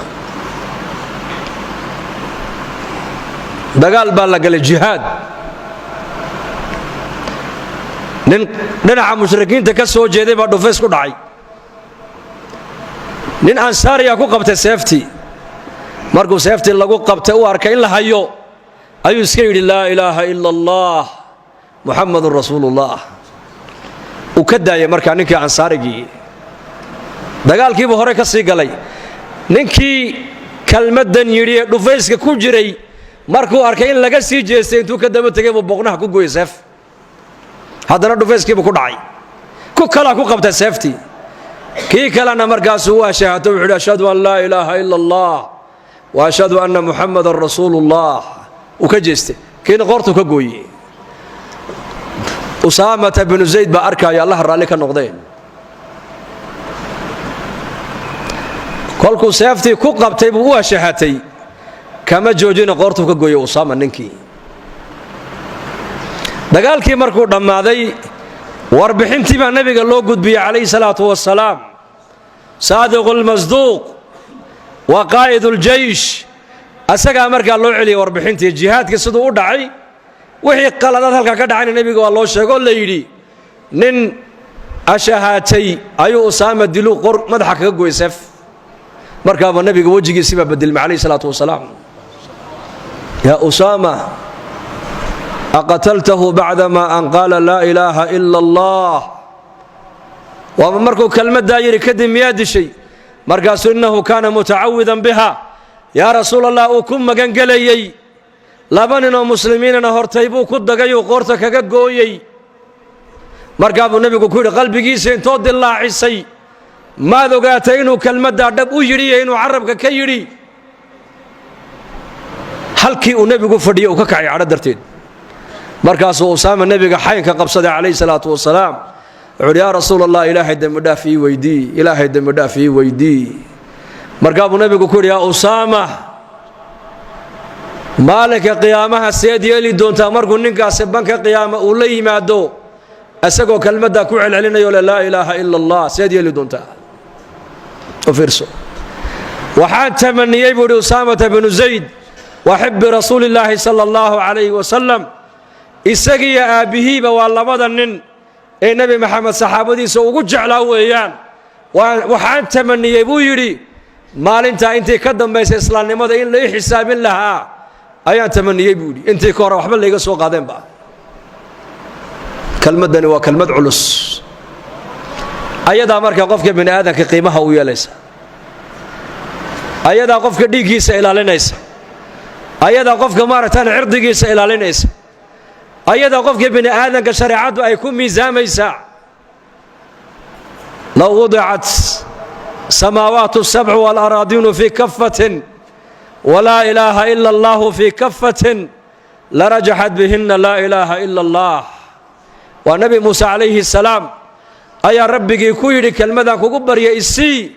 Dagaal baa la galay, jihaad. Nin dhinaca mushrikiinta ka soo jeeday baa dhufays ku dhacay. Nin ansaariyaa ku qabtay seeftii. Markuu seeftii lagu qabtay, u arkay in la hayo, ayuu iska yidhi, "لا إله إلا الله محمد رسول الله." Uu ka daayay markaa ninkii ansaarigii. Dagaalkiibuu hore ka sii galay. Ninkii kelmaddan yidhi ee dhufayska ku jiray, markuu arkay in laga sii jeestay, intuu ka daba tegay buu boqnaha ku gooyey seef. Haddana dhufayskiibuu ku dhacay. Ku kalaa ku qabtay seeftii. Kii kalena markaasuu waa shahaato. Wuxu uhi, "أشهد أن لا إله إلا الله وأشهد أن محمدا رسول الله." Uu ka jeestay, kiina qoortuu ka gooyey. Usaamata binu Zayd baa arkaya, Allaha raalli ka noqdeen. Kolkuu seeftii ku qabtay buu u ashahatay, kama joojina, qoortuu ka gooyey Usaama ninkii. Dagaalkii markuu dhammaaday, warbixintii baa nebiga loo gudbiyey calayhi salaatu wasalaam. Saadiqu lmasduuq waa qaa'id uljeysh. Asagaa markaa loo celiyey warbixintii jihaadkii siduu u dhacay, wixii qaladaad halkaa ka dhacayna nebiga waa loo sheego oo la yidhi, nin ashahaatay ayuu Usaama diluu, qor madaxa kaga gooyey seef. Markaaba nebiga wejigiisii baa bedelmay calayhi salaatu wasalaam. "يا أسامة، أقتلته بعدما أن قال لا إله إلا الله?" Waaba markuu kelmaddaa yidhi kadib miyaa dishay? Markaasuu, "إنه كان متعوذا بها يا رسول الله." Uu ku magangelayey. Laba nin oo muslimiinana hortay buu ku dagayuu qoorta kaga gooyey. Markaa buu nebigu ku yidhi, "Qalbigiisa intoo dilaacisay, maad ogaatay inuu kelmaddaa dhab u yidhi iyo inuu carabka ka yidhi?" Halkii uu nebigu fadhiyey uu ka kacay cadho darteed. Markaasuu Usaama nebiga xaynka qabsaday calayhi salaatu wasalaam. Wuxu uhi, "يا رسول الله, Ilaahay dembidhaaf ii weydii, Ilaahay dembidhaaf ii weydii." Markaa buu nebigu ku yidhi, "Yaa Usaama, maalinka qiyaamaha seed yeeli doontaa markuu ninkaasi banka qiyaama uu la yimaado isagoo kelmaddaa ku celcelinayo le لا إله إلا الله? Seed yeeli doontaa?" U fiirso. "Waxaan tamaniyey," buu ihi Usaamata binu Zayd, waa xibbi rasuulillaahi sala allahu calayhi wasalam, isagiyo aabbihiiba waa labada nin. Ee Nebi Maxamed saxaabadiisa ugu jeclaa weeyaan. Waxaan tamaniyey, buu yidhi, maalintaa intii ka dambaysa islaamnimada in lai xisaabin lahaa ayaan tamaniyey, buu yidhi. Intii ka hore waxba layga soo qaadeenba. Kelmaddani waa kelmad culus. Ayadaa marka qofka bini aadamka qiimaha u yeelaysa, ayadaa qofka dhiiggiisa ilaalinaysa, ayadaa qofka maaragtaan cirdigiisa ilaalinaysa, ayadaa qofka bini aadamka shareecaddu ay ku miisaamaysaa. لو وضعت السماوات السبع والأراضين في كفة ولا إله إلا الله في كفة لرجحت بهن لا إله إلا الله. Waa Nebi Muuse calayhi salaam ayaa Rabbigii ku yidhi: "Kelmadaan kugu barya isii."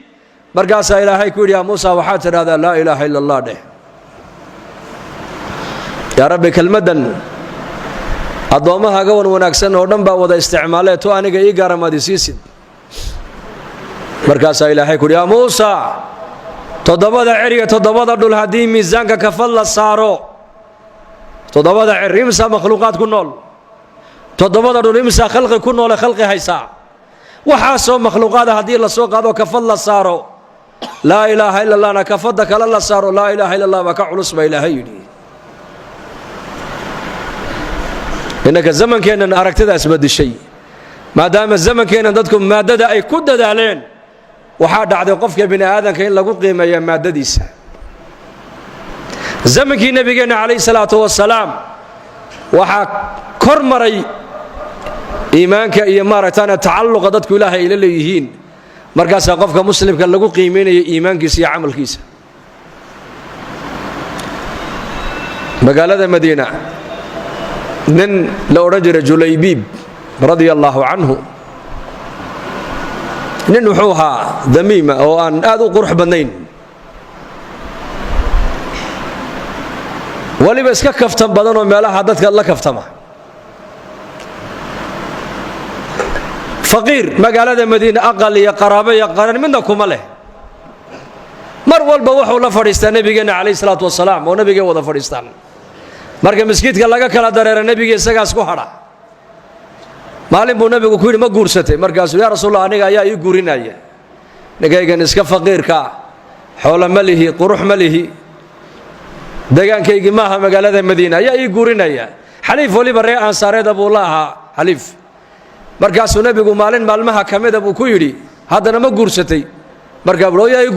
Markaasaa Ilaahay ku yidhi: "Yaa Muusa, waxaad tidhahdaa laa ilaaha ila Allah dheh." "Yaa Rabbi, kelmaddan addoommaha wan wanaagsan oo dhan baa wada isticmaalee, tu aniga ii gaaramaad isiisid?" Markaasaa Ilaahay ku yidhi: "Yaa Muusa, toddobada cer iyo toddobada dhul haddii miisaanka kafad la saaro, toddobada cer imsaa makhluuqaad ku nool, toddobada dhul imsaa khalqi ku noole khalqi haysaa, waxaasoo makhluuqaada haddii la soo qaado kafad la saaro, laa ilaaha ila Allahna kafadda kale la saaro, laa ilaaha illa Allah baa ka culus," baa Ilaahay yidhi. Innaka zamankeennan aragtidaas badishay, maadaama zamankeennan dadku maaddada ay ku dadaaleen, waxaa dhacday qofka bini aadamka in lagu qiimeeya maaddadiisa. Zamankii Nebigeenna calayhi salaatu wasalaam waxaa kor maray iimaanka iyo maaragtaana tacalluqa dadku Ilaahay ay la leeyihiin. Markaasaa qofka muslimka lagu qiimaynaya iimaankiisa iyo camalkiisa. Magaalada Madiina nin la odhan jiray Julaybiib radia allaahu canhu, nin wuxuu ahaa damiima oo aan aad u qurux badnayn, weliba iska kaftan badan oo meelaha dadka la kaftama, faqiir, magaalada Madiine aqal iyo qaraabo iyo qaran midna kuma leh. Mar walba wuxuu la fadhiistaa Nebigeenna calayh salaatu wasalaam, oo nebigay wada fadhiistaan. Marka maskiidka laga kala dareera, nebigii isagaas ku hadha. Maalin buu nebigu ku yidhi: "Ma guursatay?" Markaasuu: "Yaa Rasuullah, aniga ayaa ii guurinaya? Ninkaygan iska faqiirkaa, xoolo ma lihi, qurux ma lihi, degaankaygii maaha magaalada Madiina, ayaa ii guurinaya?" Xaliif weliba reer Ansaareeda buu la ahaa xaliif. Markaasuu nebigu maalin maalmaha ka mida buu ku yidhi: "Haddana ma guursatay?" Markaa buu: "Yaa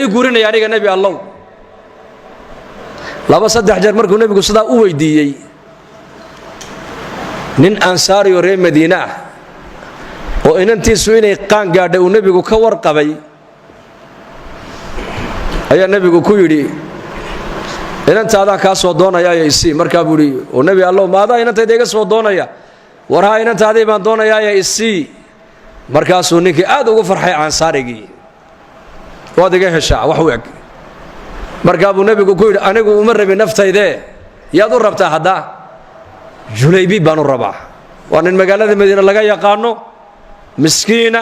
ii guurinaya aniga, Nebi Allow?" Laba saddex jeer markuu nebigu sidaa u weydiiyey, nin Ansaariyo reer Madiine ah oo inantiisu inay qaan gaadhay uu nebigu ka warqabay ayaa nebigu ku yidhi: "Inantaadaan kaa soo doonayaayo isii." Markaa buu yidhi: "Oo Nebi Allow, maadaa inantayda iga soo doonaya? War haa, inantaadii baan doonayaayo isii." Markaasuu ninkii aad ugu farxay Ansaarigii: "Waad iga heshaa wax u eg." Markaa buu nebigu ku yidhi: "Anigu uma rabin naftaydee, yaad u rabtaa haddaa?" "Julaybiib baan u rabaa. Waa nin magaalada Madiine laga yaqaano, miskiina,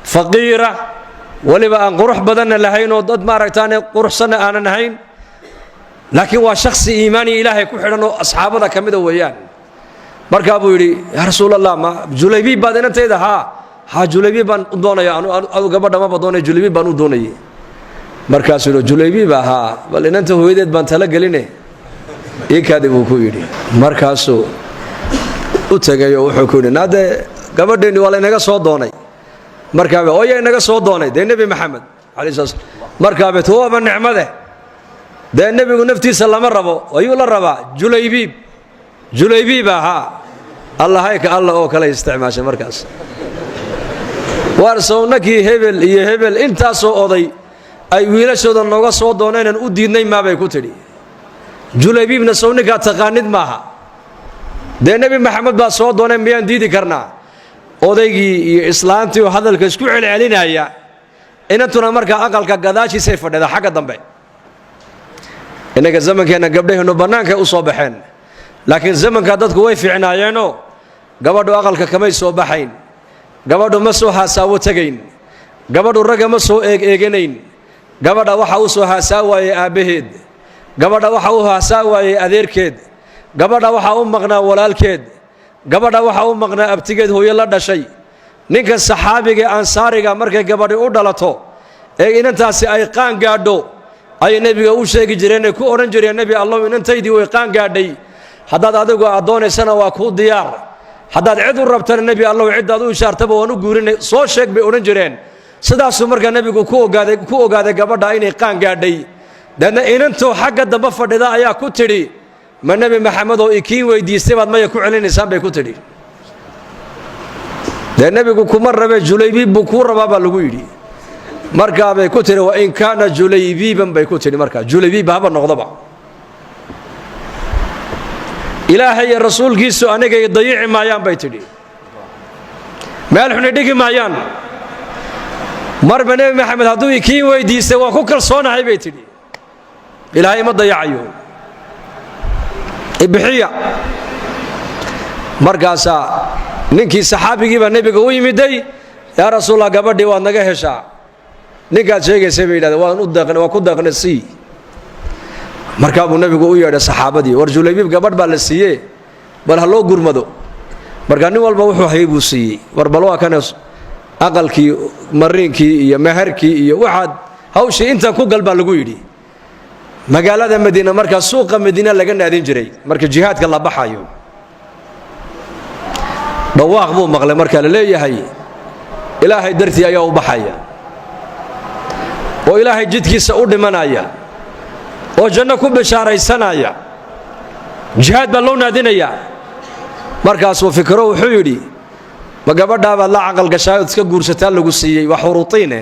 faqiira, weliba aan qurux badanna lahayn oo dad maaragtaane quruxsanna aanan ahayn, laakiin waa shakhsi iimaaniya Ilaahay ku xidhan oo asxaabada ka mida weeyaan." Markaa buu yidhi: "Yaa Rasuulallah, ma Julaybiib baad inantayda?" "Haa haa, Julaybiib baan u doonaya. Adu gabadha maba doonaya, Julaybiib baan u doonayay." Markaasuu yidhi: "Julaybiib ahaa, bal inanta hooyadeed baan tala geline, ii kaadi," buu ku yidhi. Markaasuu u tegay oo wuxuu ku yidhi: "Naadee, gabadheenni waa laynaga soo doonay." Markaaba ooya inaga soo doonay? "Dee Nebi Maxamed calai sala slam." Markaabe tuwaaba nicmade, dee nebigu naftiisa lama rabo, ayuu la rabaa Julaybiib. Julaybiib ahaa Allahayka alla oo kale isticmaashay. Markaas waar sownakii hebel iyo hebel intaasoo oday ay wiilashooda nooga soo dooneenan u diidnay maabay ku tidhi. Julaybiibna sowninkaa taqaanid maaha? Dee Nebi Maxamed baa soo doonay, miyaan diidi karnaa? Odaygii iyo islaantii oo hadalka isku celcelinaya, inantuna markaa aqalka gadaashiisay fadhida xagga dambe. Innaga zamankeenna gabdhaheennu bannaankay u soo baxeen, laakiin zamankaa dadku way fiicnaayeenoo gabadhu aqalka kamay soo baxayn, gabadhu ma soo haasaawo tegayn, gabadhu ragga ma soo eeg-eeganayn. Gabadha waxa u soo haasaa waayey aabbaheed, gabadha waxa u haasaa waayey adeerkeed, gabadha waxaa u maqnaa walaalkeed, Gabadha waxaa u maqnaa abtigeed hooyo la dhashay. Ninka saxaabiga ee ansaariga markay gabadhi u dhalato ee inantaasi ay qaan gaadho ayay nebiga u sheegi jireen ee ku odhan jireen, "Nebi Allow, inantaydii way qaan gaadhay. Haddaad adigu addoonaysana waa kuu diyaar, haddaad cid u rabtana, Nebi Allow, ciddaad u ishaartaba waan u guurinay, soo sheeg," bay odhan jireen. Sidaasuu markaa nebigu ku ogaaday gabadha inay qaan gaadhay. Deedna inantuu xagga dambe fadhida ayaa ku tidhi, "Ma Nebi Maxamed oo ikiin weydiistay baad maya ku celinaysaan?" bay ku tidhi. "Dee nebigu kuma rabe, Julaybiib buu kuu rabaa," baa lagu yidhi. Markaa bay ku tidhi, "Wain kaana Julaybiiban," bay ku tidhi. Markaa Julaybiib haba noqdoba, Ilaahay iyo rasuulkiisu anigay dayici maayaan, bay tidhi. Meel xuni dhigi maayaan. Marba Nebi Maxamed hadduu ikiin weydiistay, waan ku kalsoonahay, bay tidhi. Ilaahay ma dayacayo, ibixiya. Markaasaa ninkii saxaabigii baa nebiga u yimiday. "Yaa Rasuulallah, gabadhii waad naga heshaa." Ninkaad sheegaysay, bay yidhahdeen, waan u deeqnay, waan ku deeqnay, sii. Markaa buu nebigu u yeedhay saxaabadii. "War, Julaybiib gabadh baa la siiyee, bal ha loo gurmado." Markaa nin walba wuxuu hayay buu siiyey. "War bal waa kane aqalkii, mariinkii iyo meherkii iyo waxaad hawshii intan ku gal," baa lagu yidhi. Magaalada Madiina markaa suuqa Madiina laga naadin jiray marka jihaadka la baxayo. Dhawaaq buu maqlay marka la leeyahay, Ilaahay dartii ayaa u baxaya oo Ilaahay jidkiisa u dhimanaya oo janno ku bishaaraysanaya, jihaad baa loo naadinayaa. Markaasuu fikro, wuxuu yidhi, "Ma gabadhaabaad la caqal gashaa ood iska guursataa lagu siiyey, waa xuruutiine,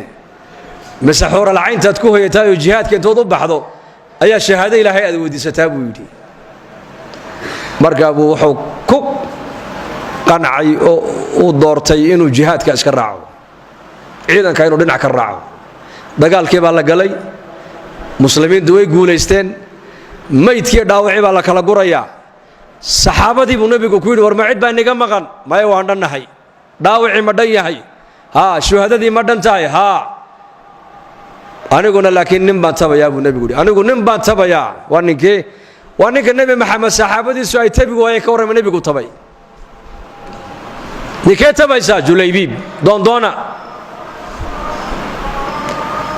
mise xuuralcayntaad ku hoyataa oo jihaadka intood u baxdo ayaa shahaado Ilaahay aad weydiisataa?" buu yidhi. Markaa buu wuxuu ku qancay oo uu doortay inuu jihaadka iska raaco, ciidanka inuu dhinac ka raaco. Dagaalkii baa la galay, muslimiintu way guulaysteen. Maydkii dhaawacii baa la kala gurayaa. Saxaabadii buu nebigu ku yidhi, "War, ma cid baa inaga maqan?" "Maya, waan dhannahay." "Dhaawacii ma dhan yahay?" "Haa." "Shuhadadii ma dhan tahay?" "Haa." "Aniguna laakiin nin baan tabayaa," buu nebigu yidhi. "Anigu nin baan tabayaa." Waa ninkee? Waa ninka Nebi Maxamed saxaabadiisu ay tabi waayeen. Ka warrama, nebigu tabay. "Ninkee tabaysaa?" "Julaybiib doondoona."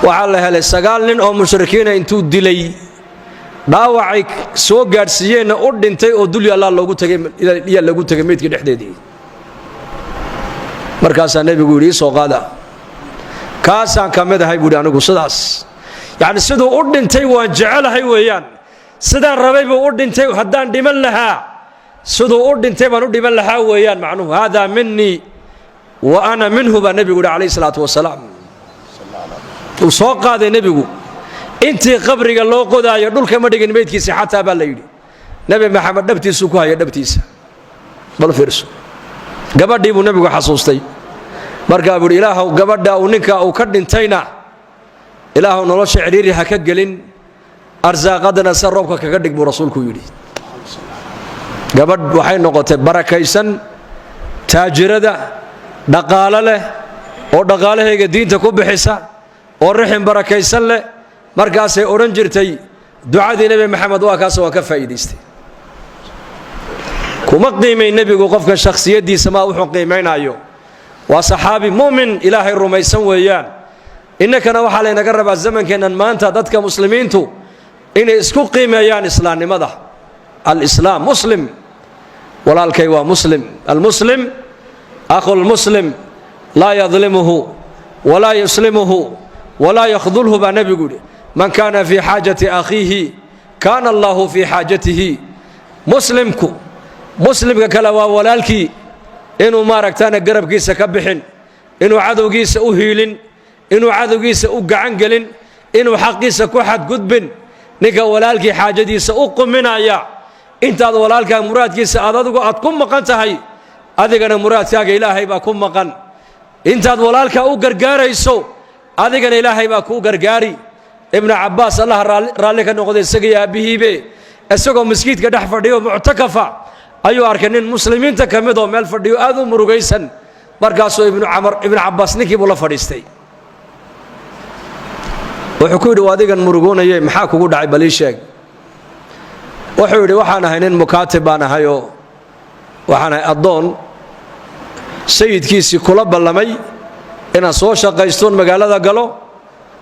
Waxaa la helay 9 nin oo mushrikiina intuu dilay, dhaawacay soo gaadhsiiyeenna u dhintay oo dul yaallaa loogu tegay, yaa loogu tegay meydkii dhexdeedii. Markaasaa nebigu yidhi, "Ii soo qaada." "Kaasaan ka mid ahay," buu yidhi anigu. Sidaas yacni siduu u dhintay waan jecelahay weeyaan. Sidaan rabay buu u dhintay. Haddaan dhiman lahaa, siduu u dhintay baan u dhiman lahaa weeyaan macnuhu. "Haadaa minii wa ana minhu," baa nebigu yidhi calayhi salaatu wasalaam. Uu soo qaaday nebigu. Intii qabriga loo qodaayo dhulka ma dhigin meydkiisa xataa, baa la yidhi. Nebi Maxamed dhabtiisuu ku haya, dhabtiisa. Bal fiirso, gabadhii buu nebigu xasuustay. Markaa buu yidhi, "Ilaahow, gabadha uu ninka uu ka dhintayna, Ilaahow, nolosha cidhiiri ha ka gelin, arsaaqadana se roobka kaga dhig," buu rasuulku yidhi. Gabadh waxay noqotay barakaysan, taajirada, dhaqaalo leh oo dhaqaalahayga diinta ku bixisa oo rixin barakaysan leh. Markaasay odhan jirtay, "Ducadii Nebi Maxamed waa kaas, waan ka faa'iidaystay." Kuma qiimayn nebigu qofka shakhsiyaddiisa, maa wuxuu qiimaynaayo waa saxaabi mu'min Ilaahay rumaysan weeyaan. Innakana waxaa laynaga rabaa zamankeennan maanta dadka muslimiintu inay isku qiimeeyaan islaamnimada. Alislaam, muslim walaalkay waa muslim. Almuslim akhu lmuslim, laa yadlimuhu walaa yuslimuhu walaa yakhdulhu, baa nebigu yidhi. Man kaana fii xaajati akhiihi kaana Allahu fii xaajatihi. Muslimku muslimka kale waa walaalkii. Inuu maaragtaana garabkiisa ka bixin, inuu cadowgiisa u hiilin, inuu cadowgiisa u gacan gelin, inuu xaqiisa ku xadgudbin. Ninka walaalkii xaajadiisa u quminaya, intaad walaalkaa muraadkiisa aad adigu aad ku maqan tahay, adigana muraadkaaga Ilaahay baa ku maqan. Intaad walaalkaa u gargaarayso, adigana Ilaahay baa kuu gargaari. Ibnu Cabbaas, Allaha raalli ka noqday isagii aabbihiibe, isagoo maskiidka dhex fadhiyo muctakafa ayuu arkay nin muslimiinta ka mid oo meel fadhiyo aad u murugaysan. Markaasuu ibnu camar, Ibnu Cabbaas ninkii buu la fadhiistay. Wuxuu ku yidhi, "Adigan murugoonayey, maxaa kugu dhacay? Bal ii sheeg." Wuxuu yidhi, "Waxaan ahay nin mukaatib baan ahayoo Waxaanahay addoon sayidkiisii kula ballamay inaan soo shaqaystoon magaalada galo,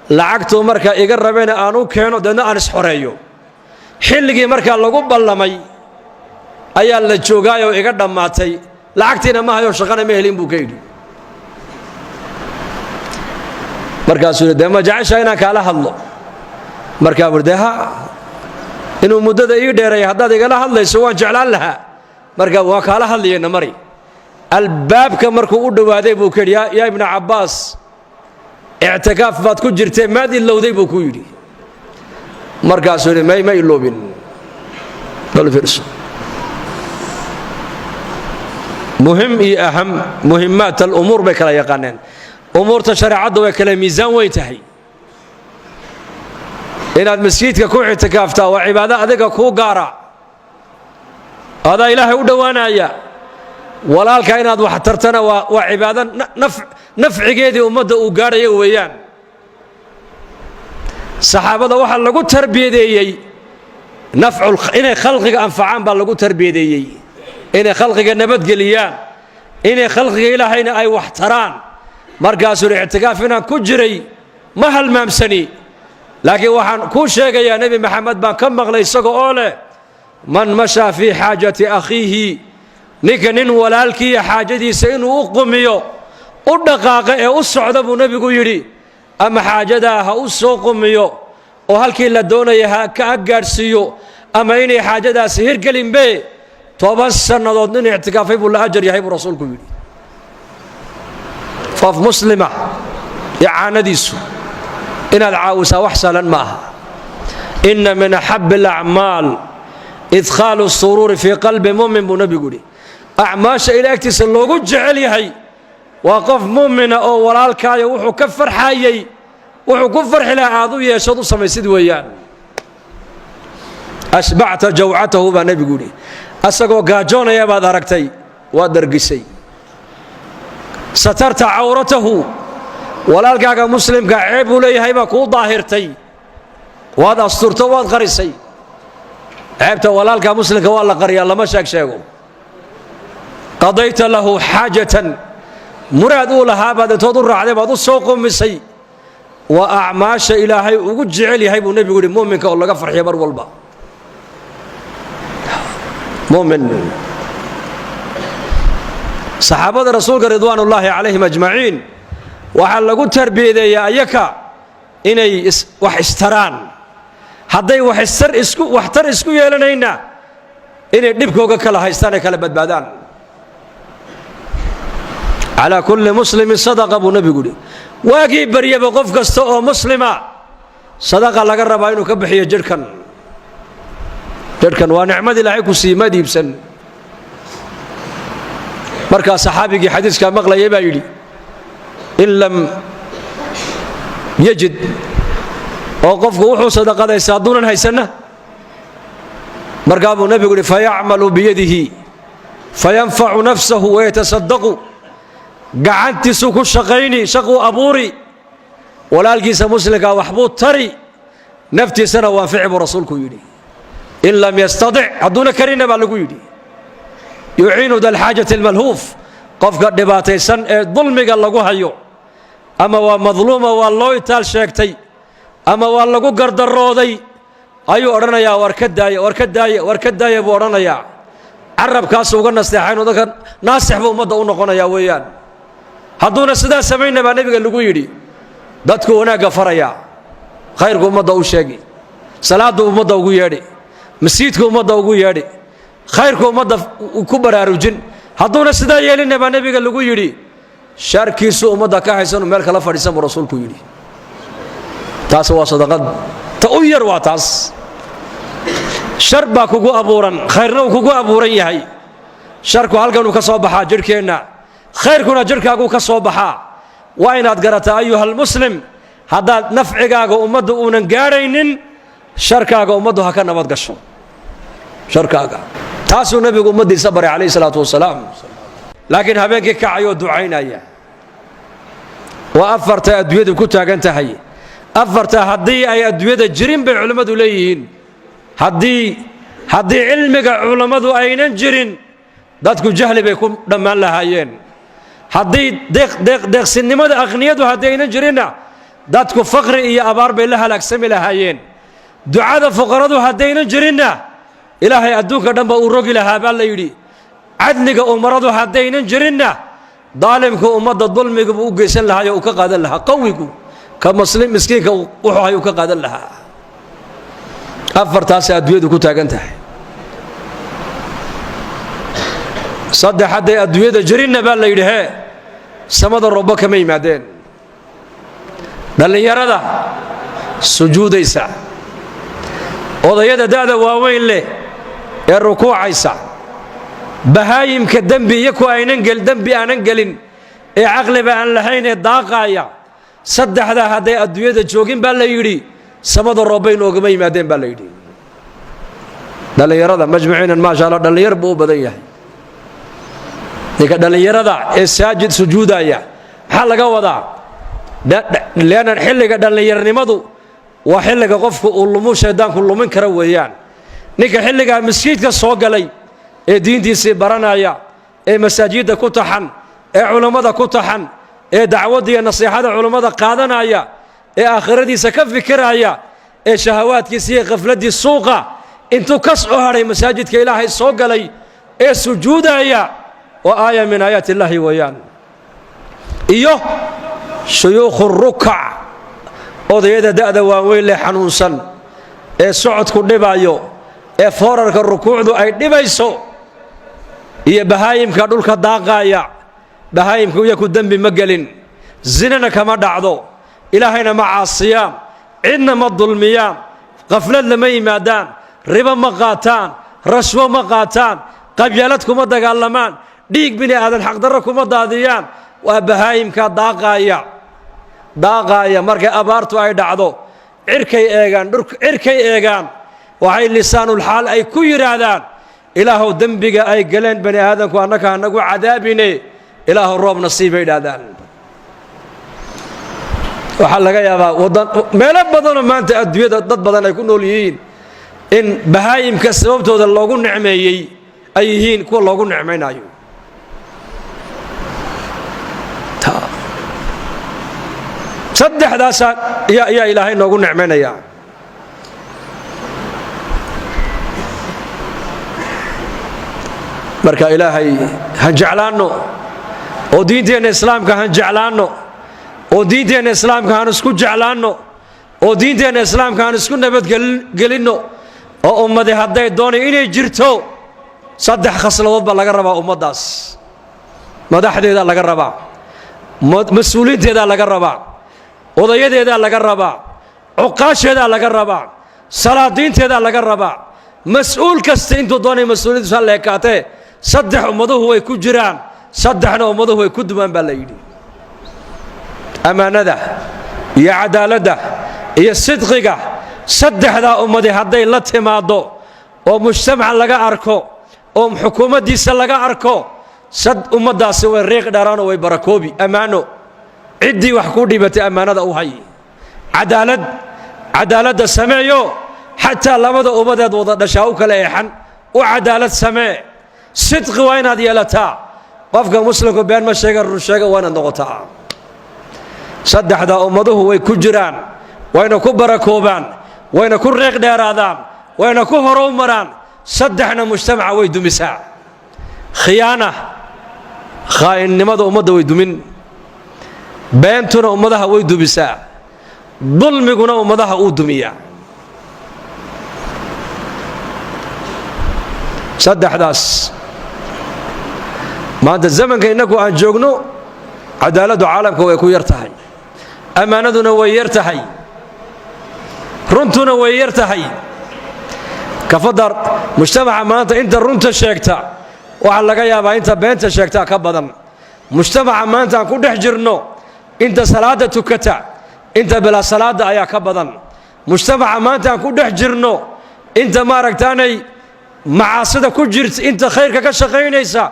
lacagtuu markaa iga rabayna aan u keeno, deedna aan isxoreeyo. Xilligii markaa lagu ballamay ayaa la joogaayoo iga dhammaatay, lacagtiina ma hayo, shaqana ma helin, buu ka yidhi. Markaasuu yidhi, dee ma jeceshaa inaan kaala hadlo? Markaa buu, dee ha, inuu muddada ii dheereeya haddaad igala hadlayso waan jeclaan lahaa. Markaa waa kaala hadlayena mari. Albaabka markuu u dhowaaday buu ka yidhi, yaa Ibna Cabbaas, ictikaaf baad ku jirtee maad ilowday? Buu ku yidhi. Markaasuu yidhi, may, ma iloobin. Bal fiirso, muhim iyo aham muhimmaat alumuur bay kala yaqaaneen. Umuurta shareecadda way kala miisaan weyn tahay. Inaad masjidka ku ictikaaftaa waa cibaado adiga kuu gaara, adaa Ilaahay u dhowaanaya. Walaalka inaad wax tartana waa cibaado nafcigeedii ummadda uu gaadhaya weeyaan. Saxaabada waxaa lagu tarbiyadeeyey inay khalqiga anfacaan baa lagu tarbiyadeeyey, inay khalqiga nabadgeliyaan, inay khalqiga Ilaahayna ay wax taraan. Markaasuu yidhi, ictikaaf inaan ku jiray ma halmaamsani, laakiin waxaan kuu sheegayaa Nebi Maxamed baan ka maqlay isaga oo leh, man mashaa fii xaajati akhiihi, ninka nin walaalkiiya xaajadiisa inuu u qumiyo u dhaqaaqa ee u socda, buu nebigu yidhi, ama xaajadaa ha u soo qumiyo oo halkii la doonaya ha ka gaadhsiiyo, ama inay xaajadaasi hirgelinbe, 10 sannadood nin ictikaafay buu la ajar yahay, buu rasuulku yidhi. Qof muslima icaanadiisu, inaad caawisaa wax sahlan ma aha. Inna min axabbi alacmaal idkhaalu suruuri fii qalbi mu'min, buu nebigu yidhi. Acmaasha ila agtiisa loogu jecel yahay waa qof mu'mina oo walaalkaayo wuxuu ka farxayey, wuxuu ku farxi lahaa aad u yeeshood u samaysid weeyaan. Ashbacta jawcatahu, baa nebigu yidhi. Asagoo gaajoonaya baad aragtay, waad dhargisay. Satarta cawratahu, walaalkaaga muslimka ceeb buu leeyahay baa kuu daahirtay, waad asturto, waad qarisay. Ceebta walaalka muslimka waa la qariyaa, lama sheeg sheego. Qadayta lahu xaajatan, muraad uu lahaa baad intood u raacday baad u soo qumisay. Waa acmaasha Ilaahay ugu jecel yahay, buu nebigu yidhi, mu'minka oo laga farxiyo mar walba mumin. Saxaabada rasuulka ridwaanullaahi calayhim ajmaciin waxaa lagu tarbiyadeeyaa ayaka inay wax istaraan. Hadday waxtar isku yeelanayna, inay dhibkooga kala haystaan ay kala badbaadaan. Calaa kulli muslimin sadaqa, buu nebigu yidhi. Waagii baryaba qof kasta oo muslima sadaqa laga rabaa inuu ka bixiyo jidhkan. Jidhkan waa nicmad Ilaahay ku siiyey, maad iibsan. Markaa saxaabigii xadiiskaa maqlayay baa yidhi, in lam yajid, oo qofku wuxuu sadaqadaysa hadduunan haysanna? Markaa buu nebigu yidhi, fayacmalu biyadihi fayanfacu nafsahu wayatasadaqu. Gacantiisuu ku shaqayni, shaquu abuuri, walaalkiisa muslimkaa waxbuu tari, naftiisana waanfici, buu rasuulku yidhi. In lam yastadic, hadduuna karinna, baa lagu yidhi, yuciinu dalxaajati almalhuuf, qofka dhibaataysan ee dulmiga lagu hayo, ama waa madluuma, waa loo itaal sheegtay, ama waa lagu gardarooday, ayuu odhanayaa, war ka daaya, war ka daaya, war ka daaya, buu odhanayaa. Carabkaasu uga nasteexaynu dadka, naasix buu ummadda u noqonayaa weeyaan. Hadduuna sidaa samayna, baa nebiga lagu yidhi, dadku wanaagga farayaa, khayrku ummadda u sheegi, salaaddu ummadda ugu yeedhi, masjidku ummadda ugu yeedhi, khayrku ummadda ku baraarujin. Hadduuna sidaa yeelinna, baa nebiga lagu yidhi, sharkiisu ummadda ka haysanu meel kala fadhiisan, buu rasuulku yidhi. Taas waa sadaqad ta u yar, waa taas. Shar baa kugu abuuran, khayrna uu kugu abuuran yahay. Sharku halkanuu ka soo baxaa jidhkeenna, khayrkuna jidhkaaguu ka soo baxaa. Waa inaad garataa, ayuhalmuslim, haddaad nafcigaaga ummadda uunan gaadhaynin, sharkaaga ummaddu ha ka nabad gasho sharkaaga. Taasuu nebigu ummaddiisa baray calayhi salaatu wasalaam. Laakiin habeenkii kacayoo ducaynaya, waa afarta adduunyadu ku taagan tahay. Afarta haddii ay adduunyada jirin, bay culimmadu leeyihiin, haddii cilmiga culammadu aynan jirin, Dadku jahli bay ku dhammaan lahaayeen. Haddii deeqsinimada akhniyadu haddaynan jirinna, dadku faqri iyo abaar bay la halaagsami lahaayeen. Ducada fuqaradu haddaynan jirinna, Ilaahay adduunka dhanba uu rogi lahaa baa la yidhi. Cadliga umaradu haddaynan jirinna, daalimku ummadda dulmigabuu u geysan lahaay oo uu ka qaadan lahaa, qawigu ka muslim miskiinka wuxuu hay uu ka qaadan lahaa. Afartaasay adduunyadu ku taagan tahay. Saddex hadday adduunyada jirinna, baa la yidhi, hee, samada roobba kama yimaadeen: dhallinyarada sujuudaysa, odayada da'da waaweyn leh ee rukuucaysa, bahaayimka dembi iyo ku aynan dembi aanan gelin ee caqliba aan lahayn ee daaqaaya. Saddexdaa hadday adduunyada joogin, baa la yidhi, samada roobbay noogama yimaadeen, baa la yidhi. Dhallinyarada majmuciinan, maasha Allah, dhallinyar buu u badan yahay. Ninka dhallinyarada ee saajid sujuudaya maxaa laga wadaa? Leanna xilliga dhallinyarnimadu waa xilliga qofku uu lumu, shaydaanku lumin kara weeyaan. Ninka xilligaa maskiidka soo galay ee diintiisii baranaya, ee masaajidda ku taxan, ee culammada ku taxan, ee dacwadda iyo nasiixada culammada qaadanaya, ee aakhiradiisa ka fikiraya, ee shahawaadkiisa iyo khafladdii suuqa intuu ka soo hadhay masaajidka Ilaahay soo galay ee sujuudaya, waa aaya min aayaati illaahi weeyaan. Iyo shuyuukhu rukac, odayada da'da waaweyn leh, xanuunsan, ee socodku dhibayo, ee foorarka rukuucdu ay dhibayso, iyo bahaayimka dhulka daaqaaya. Bahaayimku iyaku dembi ma gelin, zinana kama dhacdo, Ilaahayna ma caasiyaan, cidna ma dulmiyaan, qaflad lama yimaadaan, ribo ma qaataan, rashwo ma qaataan, qabyaalad kuma dagaalamaan, dhiig bini aadan xaqdarro kuma daadiyaan. Waa bahaayimka daaqaaya. Daaqaaya markay abaartu ay dhacdo, cirkay eegaan, cirkay eegaan, waxay lisaanulxaal ay ku yidhaahdaan: "Ilaahow, dembiga ay galeen bani aadamku annaka hanagu cadaabine, Ilaahow roobna sii," bay idhaahdaan. Waxaa laga yaabaa wadan meelo badanoo maanta adduunyada dad badan ay ku nool yihiin in bahaayimka sababtooda loogu nicmeeyey ay yihiin kuwa loogu nicmaynayo. Saddexdaasaa ayaa Ilaahay noogu nicmaynayaa. Marka Ilaahay han jeclaanno, oo diinteenna Islaamka han jeclaanno, oo diinteenna Islaamka han isku jeclaanno, oo diinteenna Islaamka han isku nabadgelinno. Oo ummadi hadday doonay inay jirto, saddex khasladood baa laga rabaa ummaddaas: madaxdeedaa laga rabaa, mas-uuliinteedaa laga rabaa, odayadeedaa laga rabaa, cuqaasheedaa laga rabaa, salaadiinteedaa laga rabaa. Mas-uul kasta intuu doonay mas-uuliyaddiisu ha leekaatee, saddex ummaduhu way ku jiraan, saddexna ummaduhu way ku dumaan, baa la yidhi: ammaanada iyo cadaaladda iyo sidqiga. Saddexdaa ummadi hadday la timaaddo oo mujtamaca laga arko oo xukuumaddiisa laga arko, ummaddaasi way riiq dheeraanoo way barakoobi. Ammaano, ciddii wax kuu dhibatay ammaanada u hay. Cadaalad, cadaaladda sameeyo, xataa labada ummadeed wada dhashaa u kala eexan, u cadaalad samee. Sidqi waa inaad yeelataa. Qofka muslimku been ma sheega, run sheega waa inaad noqotaa. Saddexdaa ummaduhu way ku jiraan, wayna ku barakoobaan, wayna ku riiq dheeraadaan, wayna ku horow maraan. Saddexna mujtamaca way dumisaa: khiyaana, khaainnimada ummadda way dumin, beentuna ummadaha way dumisaa, dulmiguna ummadaha uu dumiyaa. Saddexdaas maanta zamanka innagu aan joogno, cadaaladdu caalamka way ku yar tahay, ammaanaduna way yar tahay, runtuna way yar tahay. Kafadar mujtamaca maanta inta runta sheegta waxaa laga yaabaa inta beenta sheegtaa ka badan. Mujtamaca maanta aan ku dhex jirno, inta salaadda tukata inta bilaa salaadda ayaa ka badan. Mujtamaca maanta aan ku dhex jirno, inta maaragtaanay macaasida ku jirta, inta khayrka ka shaqaynaysa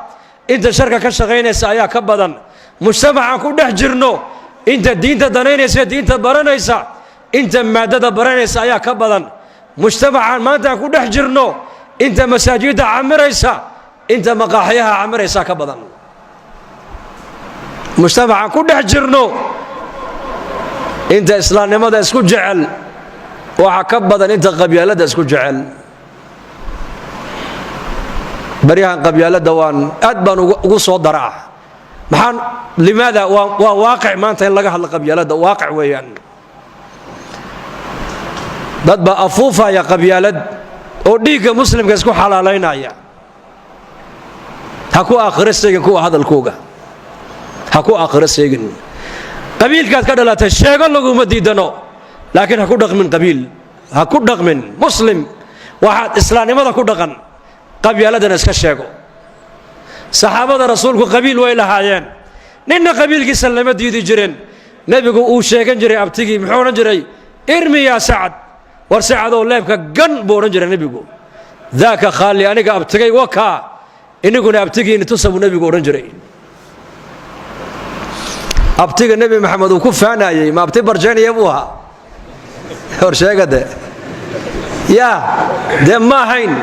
inta sharka ka shaqaynaysa ayaa ka badan. Mujtamacaan ku dhex jirno, inta diinta danaynaysa, diinta baranaysa, inta maadada baranaysa ayaa ka badan. Mujtamacaan maanta aan ku dhex jirno, inta masaajidda camiraysa Inta maqaaxyaha camiraysaa ka badan. Mujtamacaan ku dhex jirno inta islaamnimada isku jecel waxaa ka badan inta qabyaaladda isku jecel. Baryahan qabyaaladda waan aad baan ugu soo daraa. Maxaan limaada? Waa waaqic maanta in laga hadlo qabyaaladda, waaqic weeyaan. Dad baa afuufaya qabyaalad oo dhiigga muslimka isku xalaalaynaya. Ha ku aakhiro seegin kuwa hadalkooga, ha ku aakhiro seegin. Qabiilkaad ka dhalatay sheego, laguma diidano, laakiin ha ku dhaqmin qabiil, ha ku dhaqmin. Muslim waxaad islaamnimada ku dhaqan, qabyaaladana iska sheego. Saxaabada rasuulku qabiil way lahaayeen, ninna qabiilkiisa lama diidi jirin. Nebigu uu sheegan jiray abtigii. Muxuu odhan jiray? "Irmi yaa Sacad," war Sacadoo leebka gan buu odhan jiray nebigu. "Daaka khaali," aniga abtigay wakaa, iniguna abtigiini tusa buu nebigu odhan jiray. Abtiga Nebi Maxamed uu ku faanayey ma abti barjeynaya buu ahaa? Hor sheegade yaa dee, ma ahayn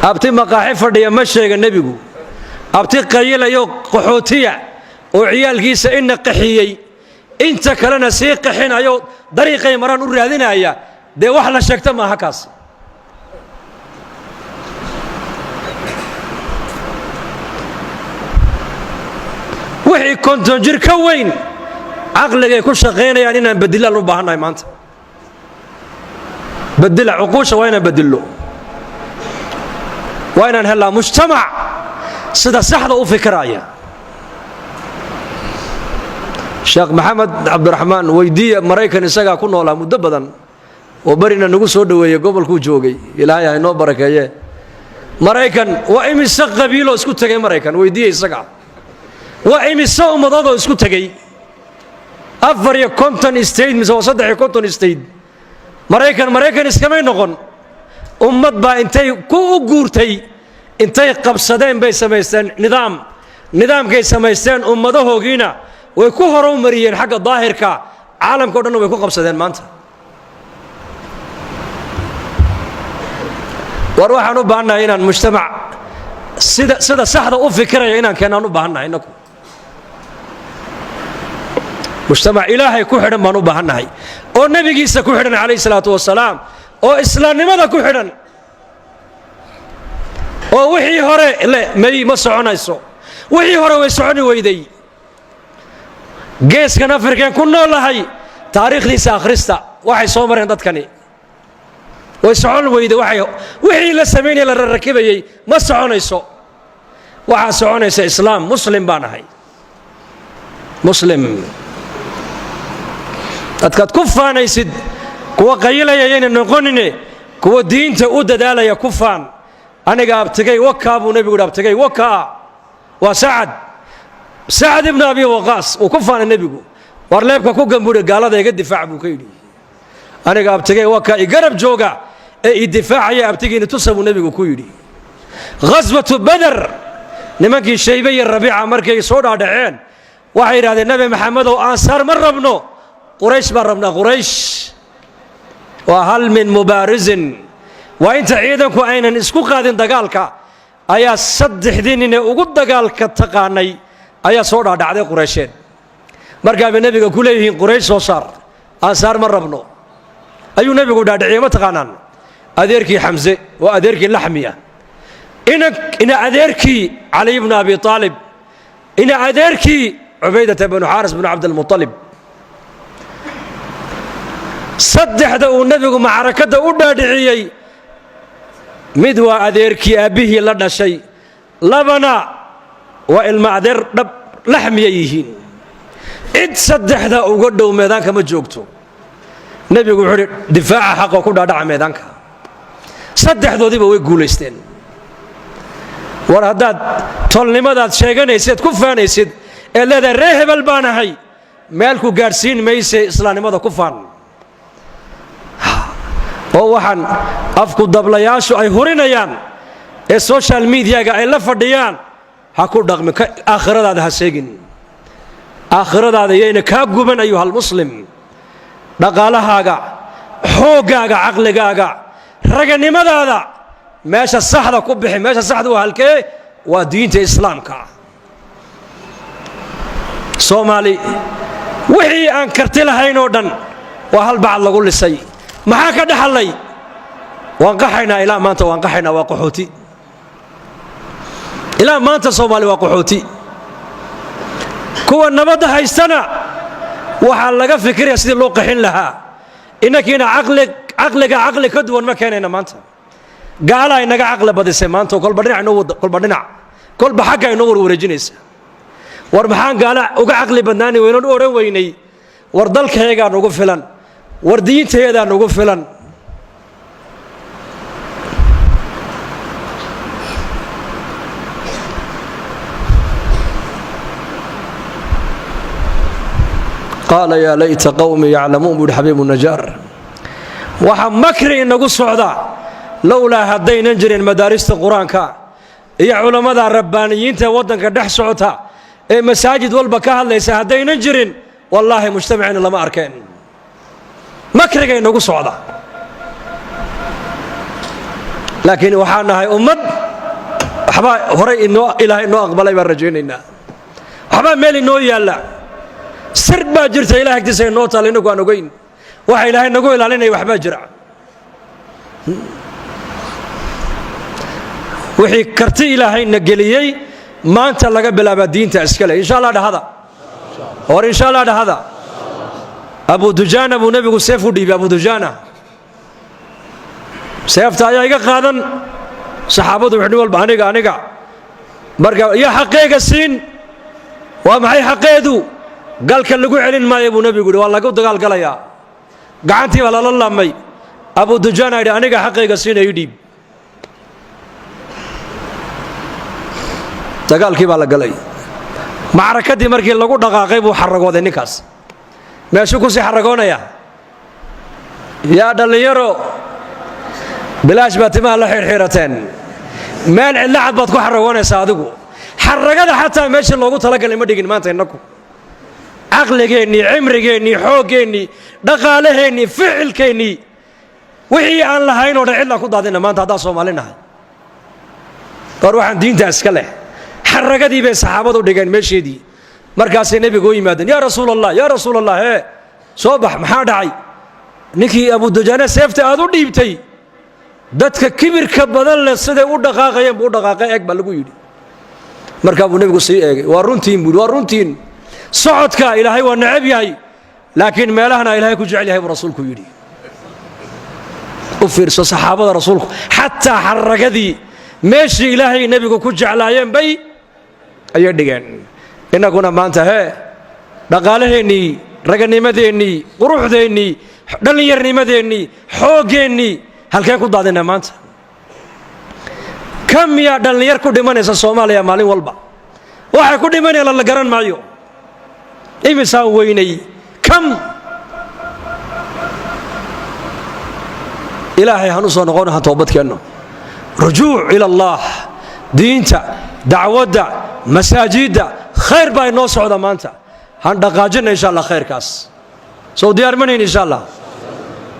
abti maqaaxi fadhiya. Ma sheega nebigu abti qayilayo qaxootiya oo ciyaalkiisa ina qaxiyey, inta kalena sii qaxinayo, dariiqay maraan u raadinaya. Dee wax la sheegta maaha kaas. Wixii 50 jir ka weyn caqligay ku shaqaynayaan inaan badilaan u baahannahay maanta. Badila cuquusha, waa inaan badillo, waa inaan hellaa mujtamac sida saxda u fikiraya. Sheekh Maxamed Cabdiraxmaan weydiiya, Maraykan isagaa ku noolaa muddo badan oo berina nagu soo dhoweeyey gobolkuu joogay. Ilaahay ha inoo barakeeye. Maraykan waa imise qabiiloo isku tegay? Maraykan weydiiya isaga, waa imise ummadadoo isku tegey? 54 state mise waa 53 state Maraykan. Maraykan iskamay noqon, ummad baa intay ku u guurtay, intay qabsadeen bay samaysteen nidaam. Nidaamkay samaysteen ummadahoogiina way ku horumariyeen xagga daahirka, caalamka o dhanna way ku qabsadeen maanta. War waxaan u baahannahay inaan mujtamac sida saxda u fikiraya inaan keenaan u baahannahay innaku. Mujtamac Ilaahay ku xidhan baan u baahannahay, oo nebigiisa ku xidhan calayhi salaatu wasalaam, oo islaamnimada ku xidhan, oo wixii hore le may ma soconayso. Wixii hore way soconi weyday. Geeskan Afrikeen ku noolahay taariikhdiisa akhrista, waxay soo mareen dadkani way socon weyday. Waxay wixii la samaynaya, la rarakibayey ma soconayso. Waxaa soconaysa islaam, muslim baan ahay. Muslim dadkaad ku faanaysid kuwa qayilaya yayna noqonine, kuwa diinta u dadaalaya ku faan. Aniga abtigay wakaa buu nebigu yidhi. Abtigay wakaa waa Sacad, Sacad ibnu Abi Waqaas uu ku faanay nebigu. War leebka ku gambuuri, gaalada iga difaac buu ka yidhi. Aniga abtigay wakaa i garab jooga ee i difaacaya, abtigiina tusa buu nebigu ku yidhi. Ghaswatu Beder, nimankii Shaybe iyo Rabiica markay soo dhaadhaceen, waxay yidhahdeen: "Nebi Maxamedow, Ansaar ma rabno, Quraysh baan rabnaa." Quraysh waa "hal min mubaarisin." Waa inta ciidanku aynan isku qaadin dagaalka ayaa saddexdii nin ee ugu dagaalka taqaanay ayaa soo dhaadhacday Qureysheed. Markaabay nebiga ku leeyihiin: "Quraysh soo saar, Ansaar ma rabno." Ayuu nebigu dhaadhiciyey? Ma taqaanaan? Adeerkii Xamse waa adeerkii laxmiya, ina adeerkii Caliy bnu Abi Aalib, ina adeerkii Cubaydata bnu Xaaris bnu Cabdilmuطalib. Saddexda uu nebigu macrakadda u dhaadhiciyey, mid waa adeerkii aabbihii la dhashay, labana waa ilma adeer dhab laxmiya yihiin. Cid saddexda uga dhow meedaanka ma joogto. Nebigu wuxuu uhi: "Difaaca xaqoo ku dhaadhaca meedaanka." Saddexdoodiiba way guulaysteen. War haddaad tolnimadaad sheeganaysid, ku faanaysid ee leedahay ree hebel baan ahay, meel ku gaadhsiin mayse. Islaamnimada ku faan, oo waxaan afku dablayaashu ay hurinayaan ee social mediaga ay la fadhiyaan ha ku dhaqmin. Aakhiradaada ha seegin, aakhiradaada yayna kaa guban. Ayuhalmuslim, dhaqaalahaaga, xooggaaga, caqligaaga, raganimadaada Meesha saxda ku bixi. Meesha saxda waa halkee? Waa diinta Islaamka. Soomaali wixii aan karti lahayn oo dhan waa hal bacad lagu lisay. Maxaa ka dhexallay? Waan qaxaynaa ilaa maanta, waan qaxaynaa, waa qaxooti ilaa maanta. Soomaali waa qaxooti. Kuwa nabadda haystana waxaa laga fikiraya sidii loo qaxin lahaa. Inankiina caqli, caqliga caqli ka duwan ma keenayna maanta. Gaalaa inaga caqli badisay maanta oo kolba dhinac inoo wada, kolba dhinac, kolba xagga inoo warwareejinaysa. War maxaan gaala uga caqli badnaani weynoon u odhan weynay, war dalkayagaa nugu filan, war diintayadaa nugu filan? Qaala yaa layta qowmi yaclamuun, buu yidhi Xabiibu Najaar. Waxaa makri inagu socda, lowlaa haddaynan jirin madaarista Qur-aanka iyo culammada rabbaaniyiinta waddanka dhex socota ee masaajid walba ka hadlaysa, haddaynan jirin, wallaahi mujtamacayna lama arkeen makriga inagu socda. Laakiin waxaan nahay ummad waxbaa horay inoo Ilaahay inoo aqbalay baan rajaynaynaa. Waxbaa meel inoo yaalla, sir baa jirta Ilahay agtiisa inoo taal, inagu aan ogeyn waxa Ilaahay nagu ilaalinaya. Waxbaa jira. Wixii karti Ilaahayna geliyey maanta laga bilaabaa diinta iskale, insha Allah dhahada. Hor insha Allah dhahada. Abu Dujaana buu Nebigu seef u dhiibay. Abu Dujaana seefta ayaa iga qaadan. Saxaabadu wuxuu walba aniga, aniga. Marka iyo xaqeega siin. Waa maxay xaqeedu? Galka lagu celin maayo, buu Nebigu yidhi, waa lagu dagaalgalayaa. Gacantii baa lala laabmay. Abu Dujaana yidhi, aniga xaqayga siina, ii dhiib. Dagaalkii baa la galay. Macrakadii markii lagu dhaqaaqay buu xaragooday ninkaas. Meeshuu kusii xaragoonaya? Yaa dhallinyaro, bilaash baa timaha la xirxiirateen. Meel cidlacad baad ku xaragoonaysaa adigu. Xaragada xataa meeshii loogu talagalay ma dhigin maanta innaku. Caqligeennii, cimrigeennii, xooggeenii, dhaqaalaheennii, ficilkeennii, wixii aan lahayn oo dhan cidlaan ku daadina maanta haddaan Soomaali nahay. War waxaan diinta iska leh. Xaragadii bay saxaabadu dhigeen meesheedii. Markaasay Nebiga u yimaadeen. Yaa Rasuul Allah, yaa Rasuul Allah, hee, soo bax. Maxaa dhacay? Ninkii Abudujaane seefta aad u dhiibtay, dadka kibirka badan leh siday u dhaqaaqayeen buu u dhaqaaqay, eeg, baa lagu yidhi. Markaa buu Nebigu sii eegay. Waa runtiin, buu yidhi, waa runtiin. Socodka Ilaahay waa necab yahay, laakiin meelahana Ilaahay ku jecel yahay, buu Rasuulku yidhi. U fiirso saxaabada Rasuulku, xataa xaragadii meeshii Ilaahay Nebigu ku jeclaayeen bay ayay dhigeen. Innaguna maanta hee, dhaqaalaheennii, raganimadeennii, quruxdeennii, dhallinyarnimadeennii, xooggeenii halkeen ku daadina maanta? Ka miyaa dhallinyar ku dhimanaysa Soomaaliya maalin walba? Waxay ku dhimanayaan la garan maayo. Imisaan weynay? Kam? Ilaahay han u soo noqono, han toobadkeenno. Rujuuc ila Allah, diinta, dacwadda, masaajidda, khayr baa inoo socda maanta. Han dhaqaajina insha Allah khayrkaas. Soo diyaar manayn insha Allah?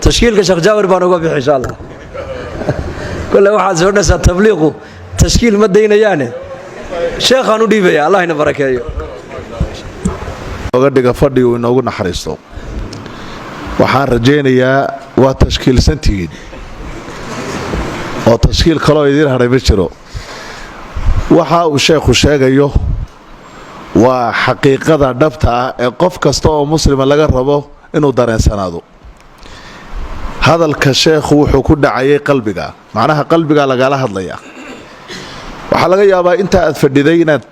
Tashkiilka Sheekh Jaabir baan uga bixi insha Allah. Kulle waxaad soo odhanaysaa tabliiqu tashkiil ma daynayaane. Sheekhaan u dhiibaya. Allah ina barakeeyo. Oga dhiga fadhigu inoogu naxariisto. Waxaan rajaynayaa waa tashkiilsantihiin oo tashkiil kaloo idiin hadhay ma jiro. Waxa uu sheekhu sheegayo waa xaqiiqada dhabta ah ee qof kasta oo muslima laga rabo inuu dareensanaado. Hadalka sheekhu wuxuu ku dhacayay qalbiga, macnaha qalbigaa lagala hadlaya. Waxaa laga yaabaa inta aad fadhiday inaad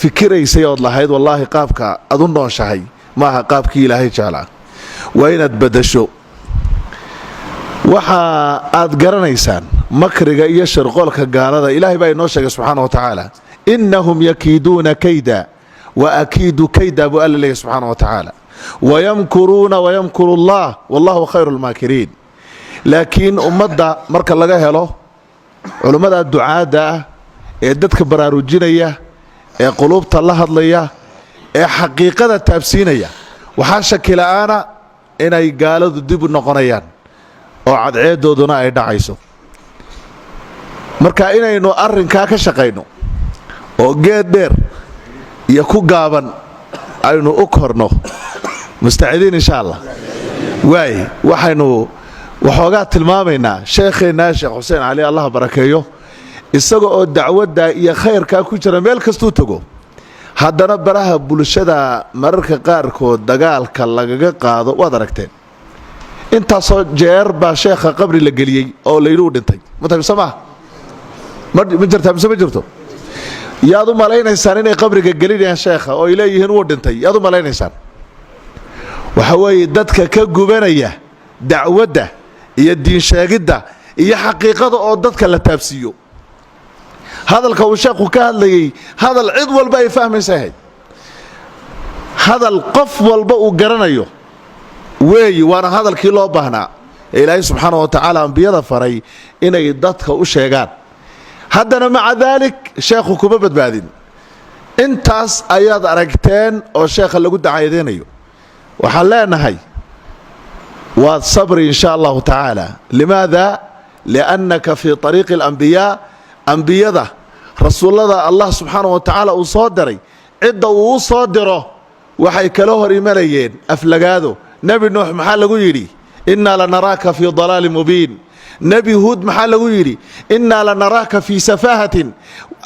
fikiraysay ood lahayd, wallaahi qaabka aad u nooshahay maaha qaabkii Ilaahay jeclaa, waa inaad baddasho. Waxa aad garanaysaan makriga iyo shirqoolka gaalada. Ilaahay baa inoo sheegay subxaana wa tacaala, innahum yakiiduuna kayda wa akiidu kayda, buu Alla leeyahy subxaana wa tacaala. Wayamkuruuna wayamkuru Allah, wallahu khayru lmaakiriin. Laakiin ummadda marka laga helo culummada ducaadda ah ee dadka baraarujinaya, ee quluubta la hadlaya, ee xaqiiqada taabsiinaya, waxaa shaki la'aana inay gaaladu dib u noqonayaan oo cadceedooduna ay dhacayso. Marka inaynu arrinkaa ka shaqayno oo geed dheer iyo ku gaaban aynu u korno, mustacidiin insha Allah. Waay, waxaynu waxoogaa tilmaamaynaa sheekheennaa Sheekh Xuseen Cali, Allah barakeeyo, isaga oo dacwadda iyo khayrkaa ku jira meel kastuu tago, haddana baraha bulshada mararka qaarkood dagaalka lagaga qaado waad aragteen. Intaasoo jeer baa sheekha qabri la geliyey oo layidhi u dhintay. Ma mise maaha? Ma jirtaa mise ma jirto? Yaad u malaynaysaan inay qabriga gelinayaan sheekha oo ay leeyihiin wuu dhintay? Yaad u malaynaysaan? Waxa weeye dadka ka gubanaya dacwadda iyo diinsheegidda iyo xaqiiqada oo dadka la taabsiiyo. Hadalka uu sheekhu ka hadlayey hadal cid walba ay fahmaysa ahayd, hadal qof walba uu garanayo weeyi, waana hadalkii loo baahnaa ee Ilaahay subxaana wa tacaala ambiyada faray inay dadka u sheegaan. Haddana maca daalik sheekhu kuma badbaadin. Intaas ayaad aragteen oo sheekha lagu dacaydeynayo. Waxaan leenahay waad sabri in sha Allahu tacaala. Limaada? Liannaka fii طariiqi alambiyaa. Ambiyada, rasuullada Allah subxaana wa tacaala uu soo diray, cidda uu u soo diro waxay kala hor imanayeen aflagaado. Nebi Nuux maxaa lagu yidhi? "Innaa lanaraaka fii dalaalin mubiin." Nebi Huud maxaa lagu yidhi? "Innaa lanaraaka fii safaahatin."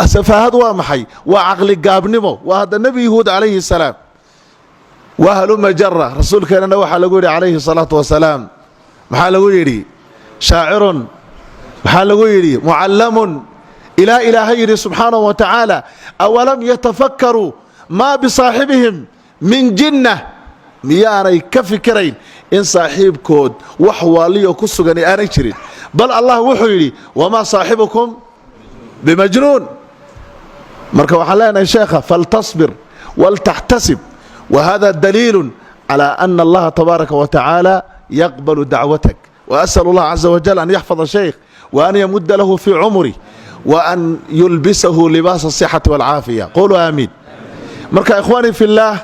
Safaahad waa maxay? Waa caqligaabnimo. Waa hadda Nebi Huud calayhi salaam. Waa haluma jara. Rasuulkeennana waxaa lagu yidhi calayhi salaatu wasalaam, maxaa lagu yidhi? Shaacirun. Maxaa lagu yidhi? Mucallamun. Ilaa Ilaahay yidhi subxaanahu wa tacaala: "Awalam yatafakkaruu maa bisaaxibihim min jinna?" Miyaanay ka fikirayn in saaxiibkood wax waaliyo ku sugan aanay jirin? Bal Allah wuxuu yidhi: "Wamaa saaxibukum bimajnuun." Marka waxaan leenahay sheekha: faltasbir waltaxtasib, wahada daliilu calى ana Allaha tabaaraka wa tacaala yaqbalu dacwatak. وأsأل الله عزa وجل أن يحفظ الشhaykh وأن يمد له في cمره وأن يلبسه لباس الصحة والcaafiية. قولوا آمين. Marka ikhwaanii fi اllaah,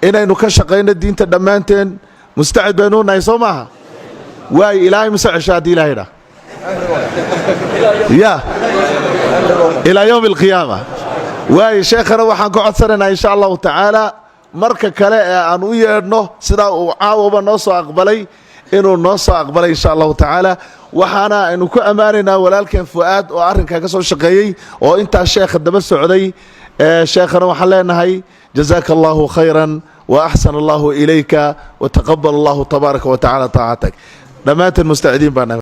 inaynu ka shaqayno diinta dhammaanteen mustacid baynuu nahay, soo maaha? Waayo, Ilaahay mise cesho haddii Ilahay dha ya ilaa yowm alqiyaama. Waayo, sheekhana waxaan ka codsanaynaa insha Allahu tacaala marka kale ee aan u yeedhno, sidaa uu caawaba noo soo aqbalay, inuu noo soo aqbalay insha Allahu tacaala. Waxaana aynu ku ammaanaynaa walaalkeen Fu'aad oo arrinkaa ka soo shaqeeyey oo intaas sheekha daba socday. Sheekhana waxaan leenahay: jazaaka Allahu khayran wa axsan Allahu ilayka wa taqabal Allahu tabaaraka wa tacala taacatak. Dhammaanteen mustacidiin baa.